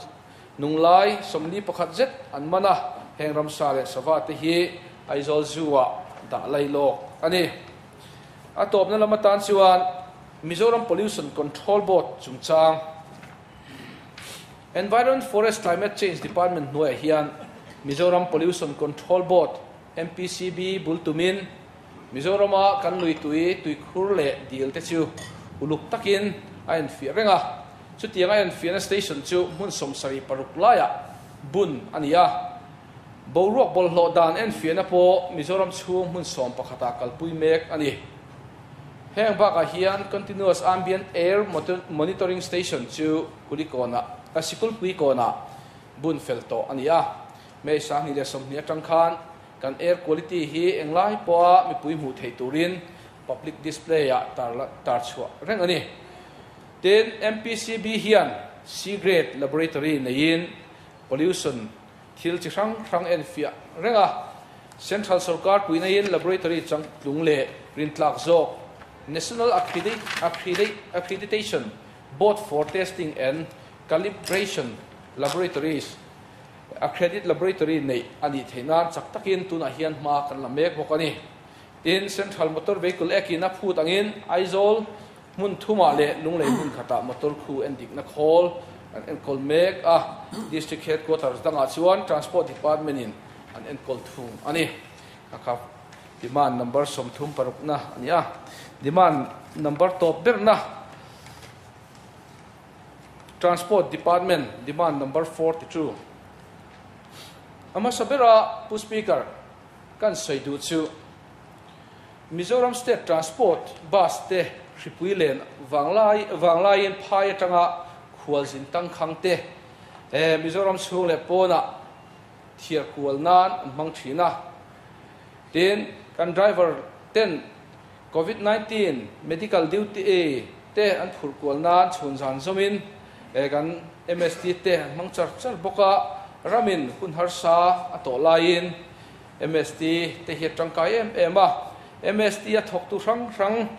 nung lai 41 zet an man a, heng ramsa leh sava te hi Aizawl Zoo-ah dah lai lawk a ni. A tawpna lam atan chuan Mizoram Pollution Control Board chungchang Environment Forest Climate Change Department hnuaiah hian Mizoram Pollution Control Board, MPCB, bul tumin Mizorama kan lui tui, tuikhur leh dil te chu uluk takin a enfiah reng a. Chutiang a enfiahna station chu hmun 76 laiah bun a ni a. Boruak bawlhhlawh dan enfiahna pawh Mizoram chhung hmun sawmpakhatah kalpui mek a ni. Heng bakah hian Continuous Ambient Air Monitoring Station chu Kulikawnah, Sikulpuikawnah bun fel tawh a ni a. May 2020 atang khan Kan air quality hi englai pawha mipui hmuh theih turin public display ah tar chhuah reng a ni. Tin, MPCB hian C-grade laboratory neiin pollution thil chi hrang hrang enfiah reng a. Central sorkar puinaiin laboratory changtlung leh rintlak zawk National Accreditation Board for Testing and Calibration Laboratories A credit laboratory neih a nih theih nan chak takin tunah hian hma kan la mek bawk a ni. Tin, Central Motor Vehicle Act in a phut angin Aizawl hmun thumah leh Lunglei hmun khatah motor khu endikna khawl an enkawl mek a, District Headquarters dangah chuan Transport Department in an enkawl thung a ni. A kha demand number 36 na a ni a, demand number tawp berna. Transport Department Demand Number 42 A hmasa bera Pu Speaker kan sawi duh chu Mizoram State Transport Bus te hripui len vanglai vanglaiin phai atanga khualzin tangkhang te Mizoram chhung leh pawnah thiar kual nan an hmang thin a. Tin, kan driver ten Covid 19 medical duty te an phurh kual nan chhun zan zawmin kan MST te an hmang char char bawk a, ramin hun harsa a tawh laiin MST te hi a tangkai em em a. MST a thawktu hrang hrang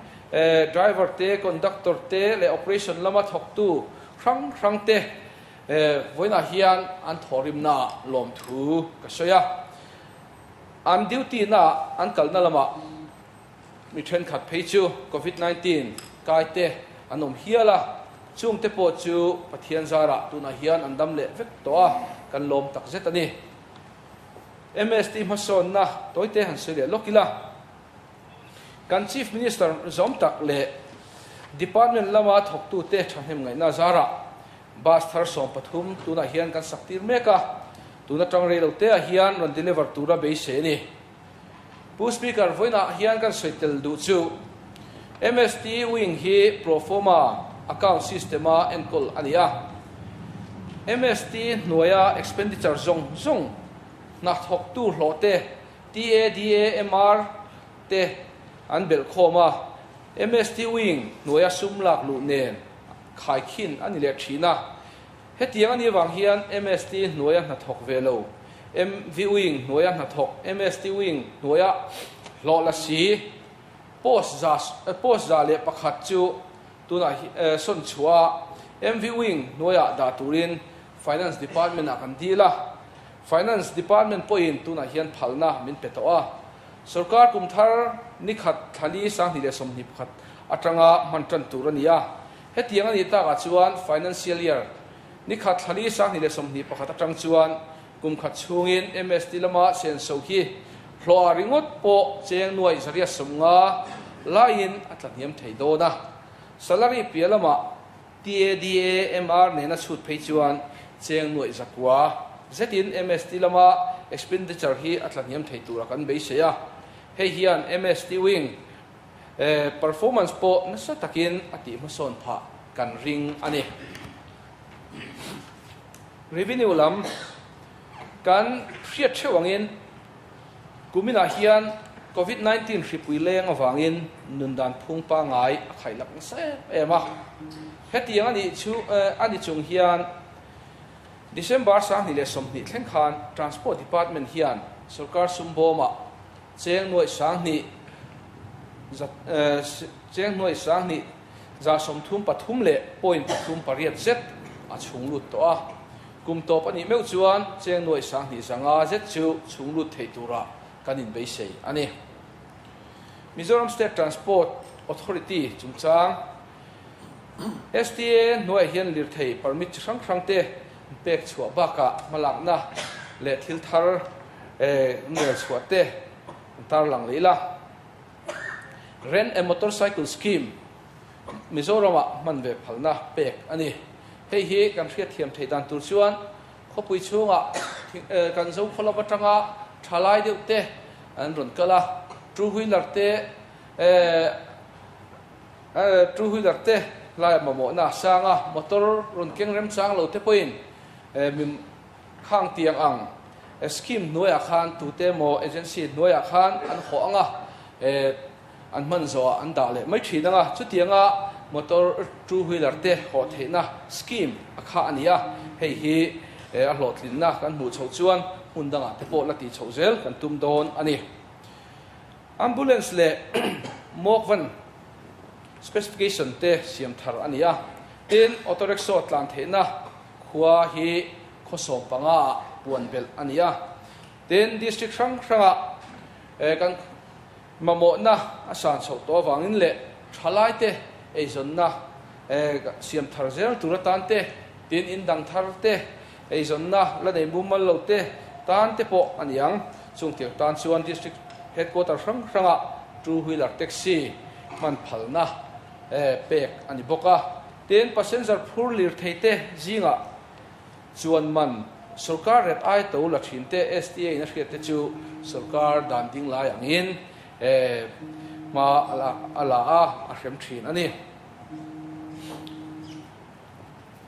driver te, conductor te leh operation lama thawktu hrang hrang te vawiinah hian an thawhrimnaah lawmthu ka sawi a. An duty na an kalna lamah mi thenkhat phei chu Covid 19 kai te an awm hial a, chung te pawh chu Pathian zarah tunah hian an dam leh vek tawh a, kan lawm tak zet a ni. MST hmasawnna tawite han sawi leh lawk ila, kan Chief Minister zawm tak leh Department lama thawktute thahnem ngaihna zarah Bus thar 13 tunah hian kan sak tir mek a, tun atang rei lo te ah hian rawn deliver tura beisei a ni. Pu Speaker, vawiinah hian kan sawi tel duh chu. MST Wing hi Proforma account system-a enkawl a ni a. MST hnuaia expenditure zawng zawng, hnathawktu hlawh te, TA, DA, MR te an belh khawm a. MST Wing hnuaia sum lak luh nen khaikhin a ni leh thin a. Hetiang a nih avang hian MST hnuaia hnathawk ve lo, MV Wing hnuaia hnathawk, MST Wing hnuaia hlawh la si, Post za post 101 chu tunah hi sawn chhuah a, MV Wing hnuaiah dah turin Finance Department ah kan dil a. Finance Department pawhin tunah hian phalna min pe tawh a. Sorkar kum thar ni khat thla li 2021 atanga hman tan tur a ni a. Hetiang a nih takah chuan Financial Year ni khat thla li 2021 atang chuan Kum khat chhungin MST lama senso hi hlawhah ringawt pawh cheng nuaih 850 laiin a tla hniam thei dawn a. Salary piah lamah TADA, MR nena chhut phei chuan cheng nuaih 900 zetin MST lama expenditure hi a tla hniam thei tura kan beisei a. Hei hian MST wing performance pawh nasa takin a tih hmasawn phah kan ring a ni. Revenue lam kan hriat theuh angin kuminah hian Covid 19 hripui leng avangin nun dan phung pangngai a khaihlak nasa em em a. Hetiang a nih chu a ni chung hian December 2020 thleng khan Transport Department hian sorkar sum bawmah cheng nuaih 2000 cheng nuaih 2000 33 leh point pathum pariat zet a chhung lut tawh a. Kum tawp a nih meuh chuan cheng nuaih 2000 zanga zet chu chhung lut thei tura kan inbeisei a ni. Mizoram State Transport Authority chungchang STA hnuaiah hian lirthei permit chi hrang hrang te pek chhuah bakah hmalakna leh thil thar rel chhuah te an tarlang leh ila. Rent a Motorcycle Scheme Mizoramah hman ve phalna pek a ni. Hei hi kan hriatthiam theih dan tur chuan khawpui chhungah kan Zokhaw lam atanga thalai deuh te an rawn kal a, two wheeler te two wheeler te laia mamawhna a sang a, motor rawn keng remchang lo te pawhin mi Khang tiang ang scheme hnuaiah khan tute emaw agency hnuaiah khan an hawh ang a, an hman zawhah an dah leh mai thin ang a, chutianga motor two wheeler te hawh theihna scheme a kha a ni a, hei hi a hlawhtlinna kan hmuh chhoh chuan hmun dangah te pawh la tih chhoh zel kan tum dawn a ni. Ambulance leh mock van specification te siam thar a ni a, tin auto rickshaw tlan theihna Khua hi khaw 15 ah puan belh a ni a, tin district hrang hrangah kan mamawhna a san chhoh tawh avangin leh thalaite eizawnna siam thar zel tur atan te, tin in dang thar te, eizawnna la nei mumal lo te tan te pawh a ni ang. Chung tiang tan chuan district headquarter hrang hrangah two wheeler taxi hman phalna pek a ni bawk a. Tin, passenger phur lirthei te zingah chuan man sorkar ret ai to la thin te STA in a hriat te chu sorkar dan ding lai angin hma a la a, a hrem thin a ni.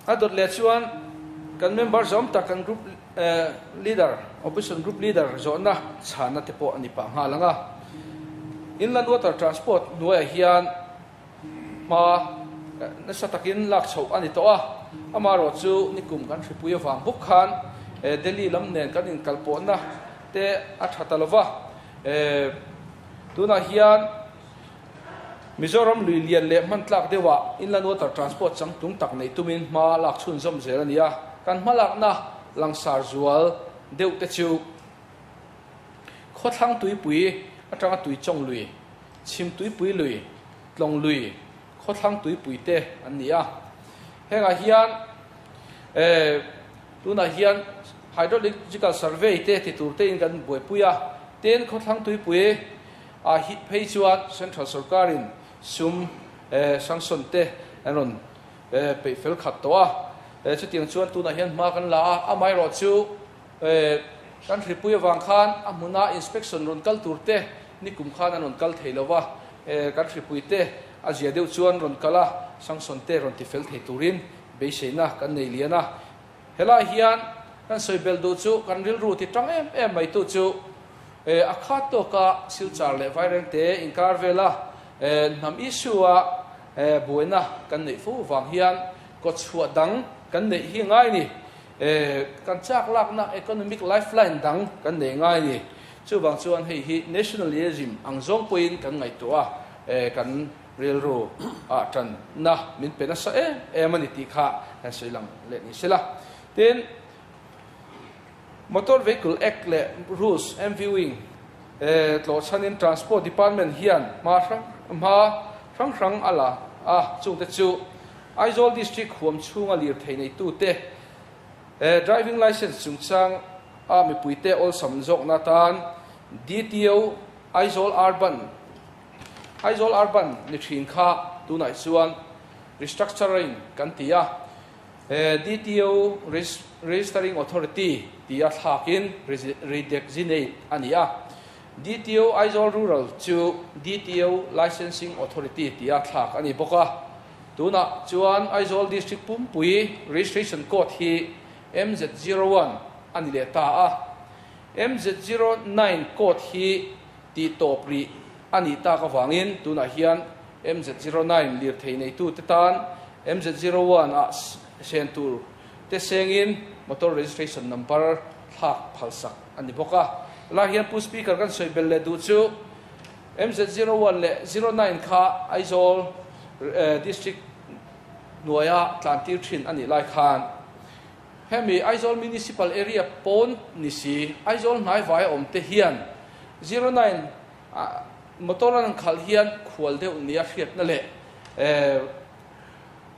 A dawt leh chuan kan member zawm tak kan group leader, opposition group leader zawhna chhanna te pawh a ni pah nghal ang a. Inland Water Transport hnuaiah hian Hma nasa takin lak chhoh a ni tawh a, amaherawh chu nikum kan hripui avang bawk khan Delhi lam nen kan inkalpawhna te a tha ta lova, tunah hian Mizoram lui lian leh hman tlak deuhah Inland Water Transport changtlung tak neih tumin hma lak chhunzawm zel a ni a, kan hmalakna langsar zual deuh te chu Khawthlang Tuipui atanga Tuichawng lui Chhim Tuipui lui, Tlawng lui, Khawthlang Tuipui te an ni a. Hengah hian tunah hian Hydrological Survey te ti tur tein kan buaipui a. Tin, Khawthlang Tuipui ah hi phei chuan Central Sorkarin sum sanction te an rawn peih fel khat tawh a. Chutiang chuan tunah hian hma kan la a, amaherawh chu Kan hripui avang khan a hmuna inspection rawn kal tur te nikum khan an rawn kal thei lo va, kan hripui te a zia deuh chuan rawn kal a, sanction te rawn ti fel thei turin beiseina kan nei lian a. Helai hian kan sawi belh duh chu kan rilru ti tang em em mai tu chu a khat tawka Silchar leh Vairengte inkar vela hnam issue a buaina kan neih fo vang hian kawtchhuah dang kan neih hi ngai ni. Kan chak lakna economic lifeline dang kan nei ngai ni. Chuvang chuan hei hi nationalism ang zawng pawhin kan ngaihtuah a, kan rilru ah tanna min pe nasa em em a ni tih kha kan sawi lang leh ni sela. Tin, Motor Vehicle Act leh Rules, MV Wing, tlawhchhanin Transport Department hian hma hrang hma hrang hrang a la a, chungte chu Aizawl District huam chhunga lirthei neitute driving licence chungchang a mipuite awlsam zawkna atan DTO Aizawl Urban Aizawl Urban ni thin kha tunah chuan restructuring kan ti a, DTO Registering Authority tia thlakin redesignate a ni a, DTO Aizawl Rural chu DTO Licensing Authority tia thlak a ni bawk a. Tunah chuan Aizawl District pumpui Registration Code hi MZ01 a ni leh ta a, MZ09 code hi tih tawp rih a nih tak avangin tunah hian MZ09 lirthei neitute tan MZ01 ah sen tur te sengin motor registration number thlak phalsak a ni bawk a. Helai hian Pu Speaker kan sawi bel leh duh chu MZ01 leh 09 kha Aizawl District hnuaia tlantir thin a nih lai khan Hemi Aizawl Municipal Area pawn ni si, Aizawl hnaivai a awm te hian 09 motor an khalh hian khual deuh nia hriatna leh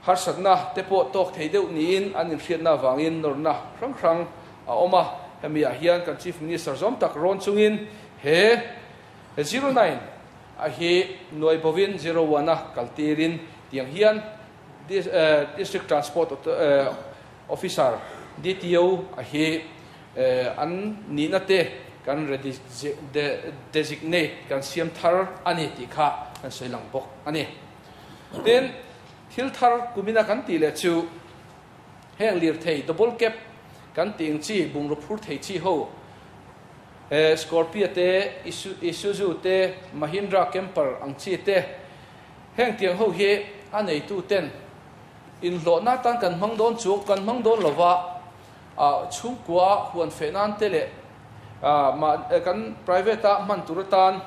harsatna te pawh tawk thei deuh niin an inhriatna avangin nawrna hrang hrang a awm a. Hemi ah hian kan Chief Minister zawm tak rawn chungin he 09 a hi nuai bovin 01 a kaltirin tiang hian District Transport Officer, DTO, a hi an nihna te kan designate, kan siam thar a ni tih kha kan sawi lang bawk a ni. Tin, thil thar kumina kan tih leh chu heng lirthei double cab kan tih ang chi, bungraw phur thei chi ho, Scorpio te, Isuzu te, Mahindra Camper ang chi te, Heng tiang ho hi a neitu ten inhlawhna atan kan hmang dawn chu kan hmang dawn lo va, chhungkua huan feh nan te leh kan private a hman tur atan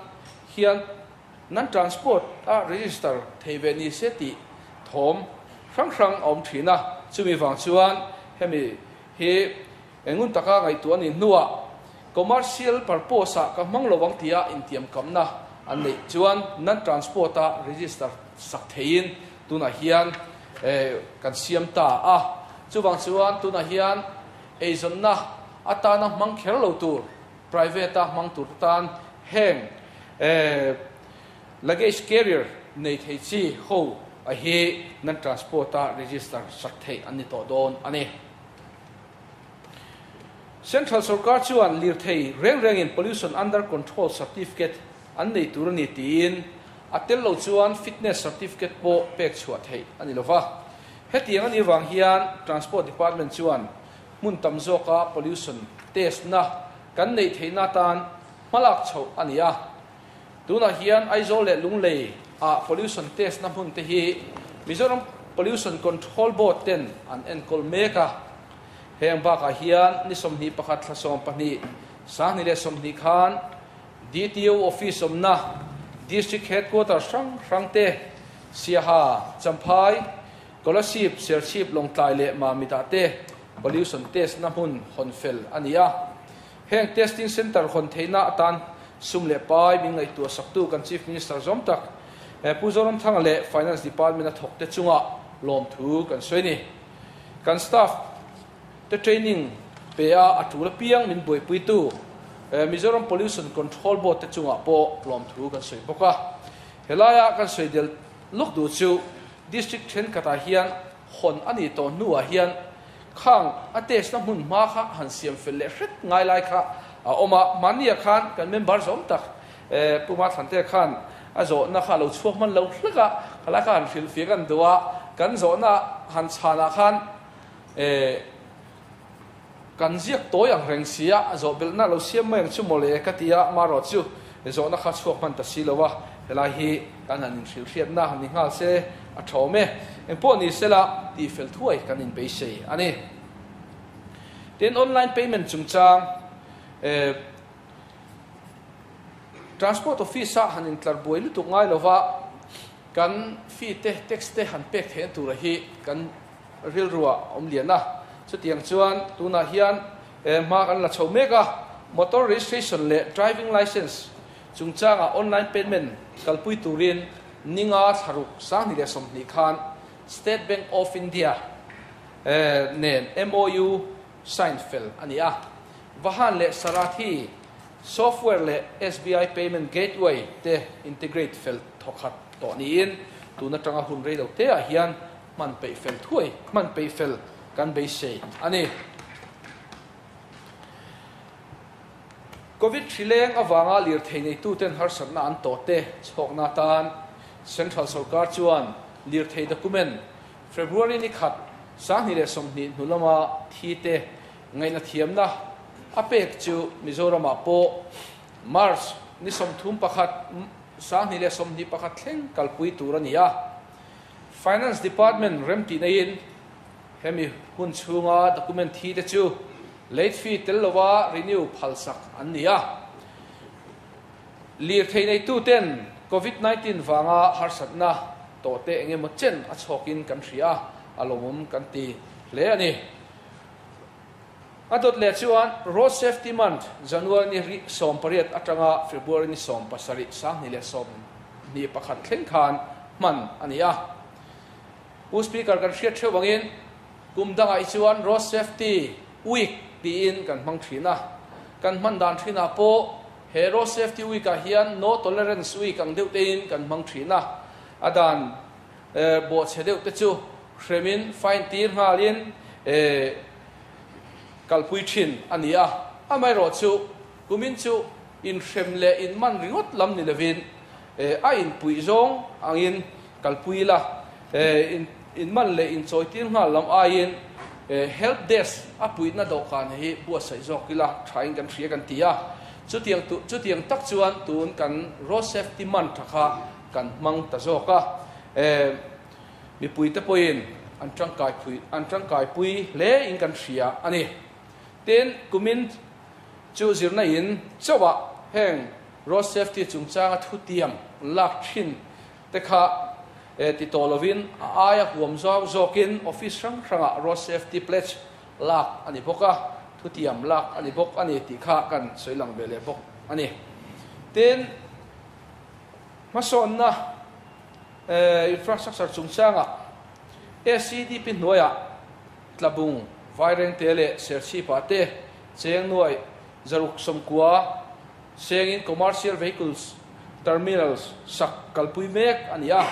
hian nan transport a register thei ve ni se tih thawm hrang hrang a awm thin a. Chumi vang chuan hemi hi Engun taka ngaihtuah a nih hnuah commercial purpose ah ka hmang lo ang tia intiamkamna an neih chuan non-transport a register sak theiin tunah hian kan siam ta a. Chuvang chuan tunah hian eizawnna atana hmang kher lo tur private a hmang tur te tan heng luggage carrier nei thei chi ho a hi non-transport a register sak theih an ni tawh dawn a ni. Central sorkar chuan lirthei reng rengin Pollution Under Control Certificate an nei tur a ni tiin a tel lo chuan Fitness Certificate pawh pek chhuah theih a ni lova. Hetiang a nih vang hian Transport Department chuan hmun tam zawka pollution test na kan neih theihna atan hmalak chhoh a ni a. Tunah hian Aizawl leh Lunglei ah pollution test na hmun te hi Mizoram Pollution Control Board ten an enkawl mek a. Heng bakah hian ni 21 thla 12, 2020 khan DTO office awmna District Headquarters hrang hrang te, Siaha, Champhai, Kolasib, Serchhip, Lawngtlai leh Mamit ah te pollution test na hmun hawn fel a ni a. Heng testing centre hawn theihna atan sum leh pai min ngaihtuah saktu kan Chief Minister zawm tak Pu Zoramthanga leh Finance Department a thawkte chungah lawmthu kan sawi a ni. Kan staff te training pe a a tul apiang min buaipuitu Mizoram Pollution Control Board te chungah pawh lawmthu kan sawi bawk a. Helaia kan sawi del lawk duh chu District thenkhatah hian hawn a nih tawh hnuah hian Khang a test na hmun hma kha han siam fel leh hret ngai lai kha a awm a, mahnia khan kan member zawm tak Pu Mathlantea khan A zawhna kha a lo chhuak hman lo hlek a, khalai kha han hrilhfiah kan duh a, kan zawhna han chhanah khan eh kan ziak tawi ang reng si a, zawh belhna a lo siam mai ang chu mawle ka ti a, marawh chu zawhna kha chhuak hman ta si lo a, helai hi kan han inhrilhhriatna ni nghal se a tha awm e, engpawh ni sela tihfel thuai kan inbeisei a ni. Tin, online payment chungchang eh Transport Office-a han intlar buai lutuk ngai lova kan fee te, tax te han pek theihna tura hi kan rilruah awm lian a. Chutiang chuan tunah hian hma kan la chho mek a, motor registration leh driving licence chungchanga online payment kalpui turin ninga thlaruk 2020 khan State Bank of India nen MOU sign fel a ni a. Vahan leh Sarathi Software leh SBI Payment Gateway te integrate fel thawkhat tawh niin tun atanga hun rei lo te ah hian hman peih fel thuai hman peih fel kan beisei a ni. Covid hri leng avanga lirthei neituten harsatna an tawh te chhawkna atan Central Sorkar chuan lirthei document February ni khat 2020 hnu lama thi te Ngaihna thiamna a pek chu Mizoramah pawh March ni 31, 2021 thleng kalpui tur a ni a. Finance Department remtih neiin hemi hun chhunga document thi te chu late fee tel lova renew phalsak an ni a. Lirthei neituten Covid 19 vanga harsatna tawhte eng emaw chen a chhawkin kan hria a, a lawmawm kan ti hle a ni. A dawt leh chuan Road Safety Month, January ni ri 18 atanga February ni 17, 2021 thleng khan hman a ni a. Pu Speaker kan hriat theuh angin kum dangah hi chuan Road Safety Week tiin kan hmang thin a. Kan hman dan thinah pawh he Road Safety Week ah hian No Tolerance Week ang deuh tein kan hmang thin a. A dan Bawhchhe deuh te chu hremin fine tir nghalin kalpui thin a ni a. Amaherawh chu kumin chu inhrem leh inman ringawt lam ni lovin a inpuih zawng angin kalpui ila, inman leh inchawi tir nghal lam aiin help desk a puihna dawhkan hi buatsaih zawk ila thain kan hria kan ti a. Chutiang chutiang tak chuan tun kan road safety month kha kan hmang ta zawk a, eh, mipuite pawhin an tangkai phui, an tangkaipui hle in kan hria a ni. Tin, kumin chu zirna in chauhah heng road safety chungchanga thutiam lak thin te kha eh, ti tawh lovin a aia huam zawk zawkin office hrang hrangah road safety pledge lak a ni bawk a, thutiam lak a ni bawk a ni tih kha kan sawi lang ve leh bawk a ni. Tin, Hmasawnna infrastructure chungchangah SEDP hnuaiah Tlabung, Vairengte leh Serchhipah te cheng nuai 690 sengin Commercial Vehicles Terminals sak kalpui mek a ni a,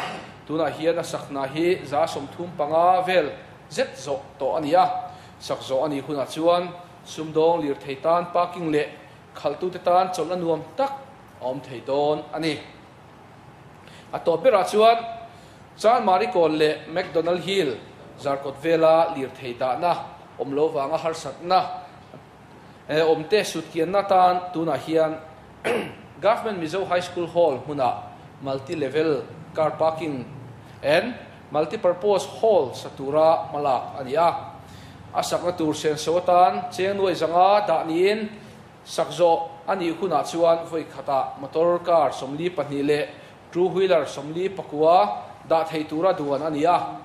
tunah hian a sak hna hi 35% vel zet zawh tawh a ni a, sak zawh a nih hunah chuan sumdawng lirthei tan parking leh khalhtute tan chawlhna nuam tak a awm thei dawn a ni. A tawp berah chuan Chanmari Kawn leh McDonald Hill zarkawt vela lirthei dahna awm lo vanga harsatna awmte sutkianna atan tunah hian Government Mizo High School Hall hmunah Multi Level Car Parking and Multi Purpose Hall sa tura hmalak a ni a. A sakna tur senso atan cheng nuai zanga dah niin Sak zawh a nih hunah chuan vawi khatah motor car 42 leh two wheeler 49 dah thei tura duan a ni a.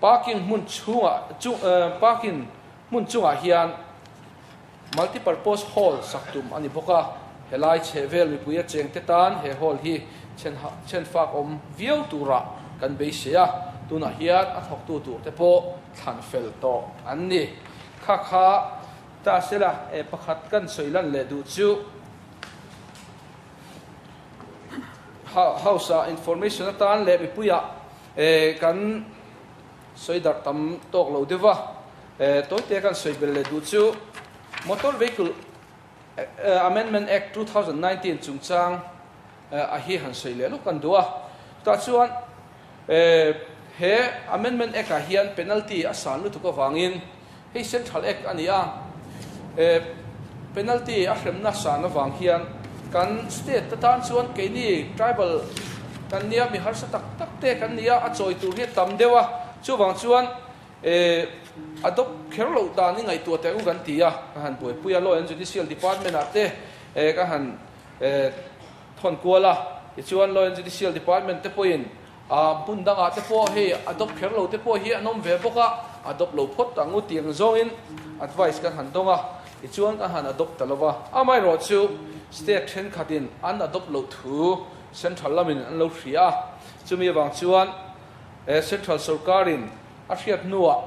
Parking hmun chhungah parking hmun chungah hian multipurpose hall sak tum a ni bawk a. Helai chhehvel mipui a chengte tan he hall hi chhenfak awm viau turah kan beisei a, tunah hian a thawktu turte pawh thlan fel tawh an ni. Kha kha Ta sela, e pakhat kan sawi lan leh duh chu House ah information atan leh mipuiah e kan sawi darh tam tawk lo deuh va, e tawite kan sawi bel leh duh chu Motor Vehicle Amendment Act 2019 chungchang. a hi han sawi leh lawk kan duh a. Chutah chuan he Amendment Act ah hian penalty a san lutuk avangin hei Central Act a ni a, penalty a hremna san avang hian kan state te tan chuan keini tribal kan nia mi harsa tak tak te kan ni a, a chawi tur hi a tam deuh a, chuvang chuan adopt kher loh dan i ngaihtuah teh u kan ti a, ka han buaipui a, Law and Judicial Department ah te ka han thawn kual a, tichuan Law and Judicial Department te pawhin hmun dangah te pawh hei adopt kher lo te pawh hi an awm ve bawk a, adopt lo phawt ang u tih ang zawngin advice kan han dawng a, tichuan kan han adopt ta lo va. Amaherawhchu state thenkhatin an adopt loh thu Central lamin an lo hria a, chumi avang chuan Central sorkarin a hriat hnuah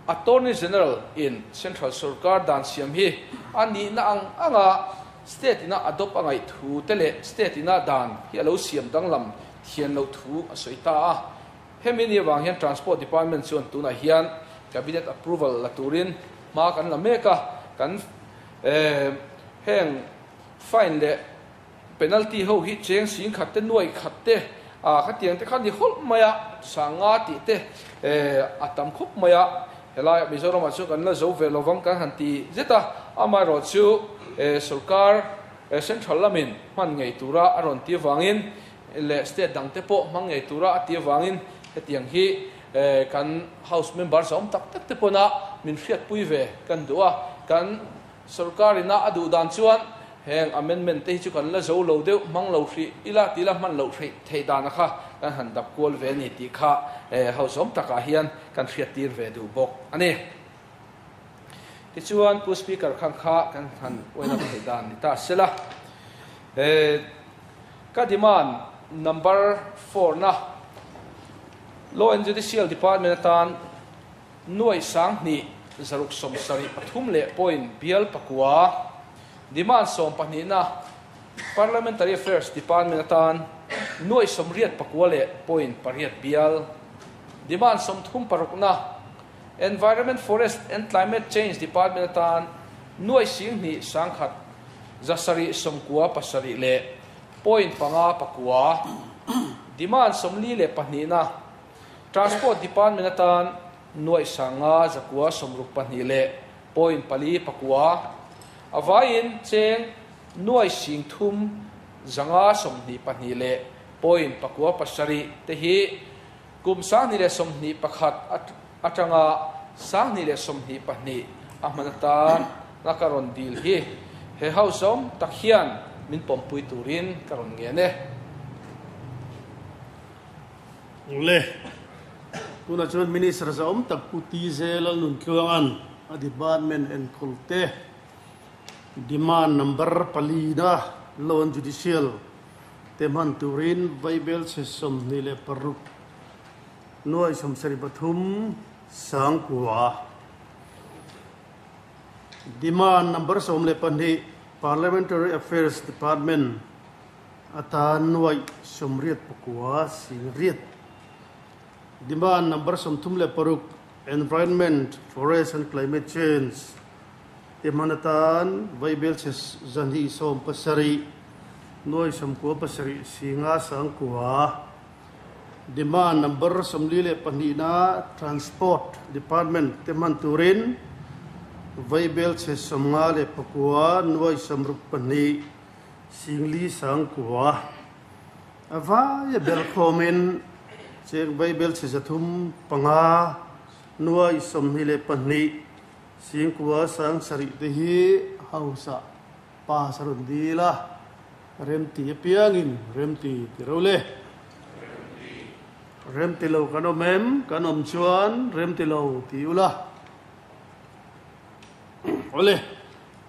Attorney General in Central sorkar dan siam hi a nihna ang anga State ina adopt a ngaih thu te leh State ina dan hi a lo siam danglam thian loh thu a sawi ta a. Hemi ni avang hian Transport Department chuan tunah hian Cabinet approval la turin hma kan la mek a, kan heng fine leh Penalty ho hi cheng sing khat te nuai khat te ah khatiang te kha ni hawlh mai a, sanga tih te a tam khawp mai a, helaiah Mizoramah chuan kan la zo ve lovang kan han ti zet a, amaherawh chu sorkar central lamin hman ngei tura a rawn ti avangin leh state dang te pawh hmang ngei tura a ti avangin hetiang hi kan house member zawm tak tak te pawna min hriatpui ve kan duh a, kan Sorkar ina a duh dan chuan heng amendment te hi chu kan la zo lo deuh hmang lo hrih ila tih la hman loh hrih theih dana kha kan han dap kual ve a ni tih kha hauhzawm takah hian kan hriattir ve duh bawk a ni. Tichuan Pu Speaker khan kha kan han uain up theih dan ni ta sela. Ka demand number four na Law and Judicial Department atan Nuai 2000 673 leh point bial pakua, Demand 12na Parliamentary Affairs Department atan nuai 84 leh point pariat bial, Demand 36na Environment, Forest and Climate Change Department atan nuai 2197 leh point panga pakua, Demand 42na Transport Department atan nuaih sanga zakua sawmruk pahnih leh point pali pakua a vaiin cheng nuaih sing thum zanga sawmhnih pahnih leh point pakua pasarih te hi kum 2021 atanga 2022 a hman atan a ka rawn dil hi he house awm tak hian min pawmpui turin ka rawn ngen e. Le, tunah chuan Minister zahawm tak Pu TJ Lalnuntluanga'n a department enkawl te demand number pali na Loan Judicial te hman turin Vaibelchhe 26 nuai 73 sangkua demand number 12 Parliamentary Affairs Department Atan nuaih 89 singriat. Demand number 36 Environment, Forest and Climate Change te hman atan vaibelchhe 217 nuai 97 singa sangkua. Demand number 42 na Transport Department te hman turin vaibelchhe 59 nuai 62 Singli sangkua a vai a bel khawmin cheng Baibel chhe 305 nuai 22 singkua 7000 te hi house ah pass a rawn dil a, remti apiangin remti ti ro le. Remti lo kan awm em? Kan awm chuan remti lo ti ula. Awle.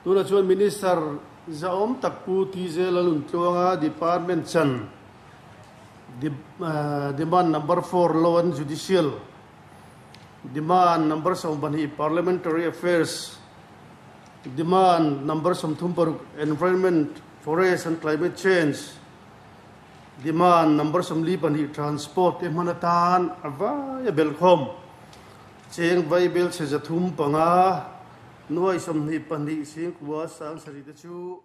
Tunah chuan Minister zahawm tak Pu TJ Laluntluanga Department chan Demand Number Four Law and Judicial, Demand Number 12 Parliamentary Affairs, Demand Number 36 Environment, Forest and Climate Change, Demand Number 42 Transport te hman atan a vai a belhkhawm. Cheng Vaibel chhe 305 nuai 22 singkua 7000 te chu.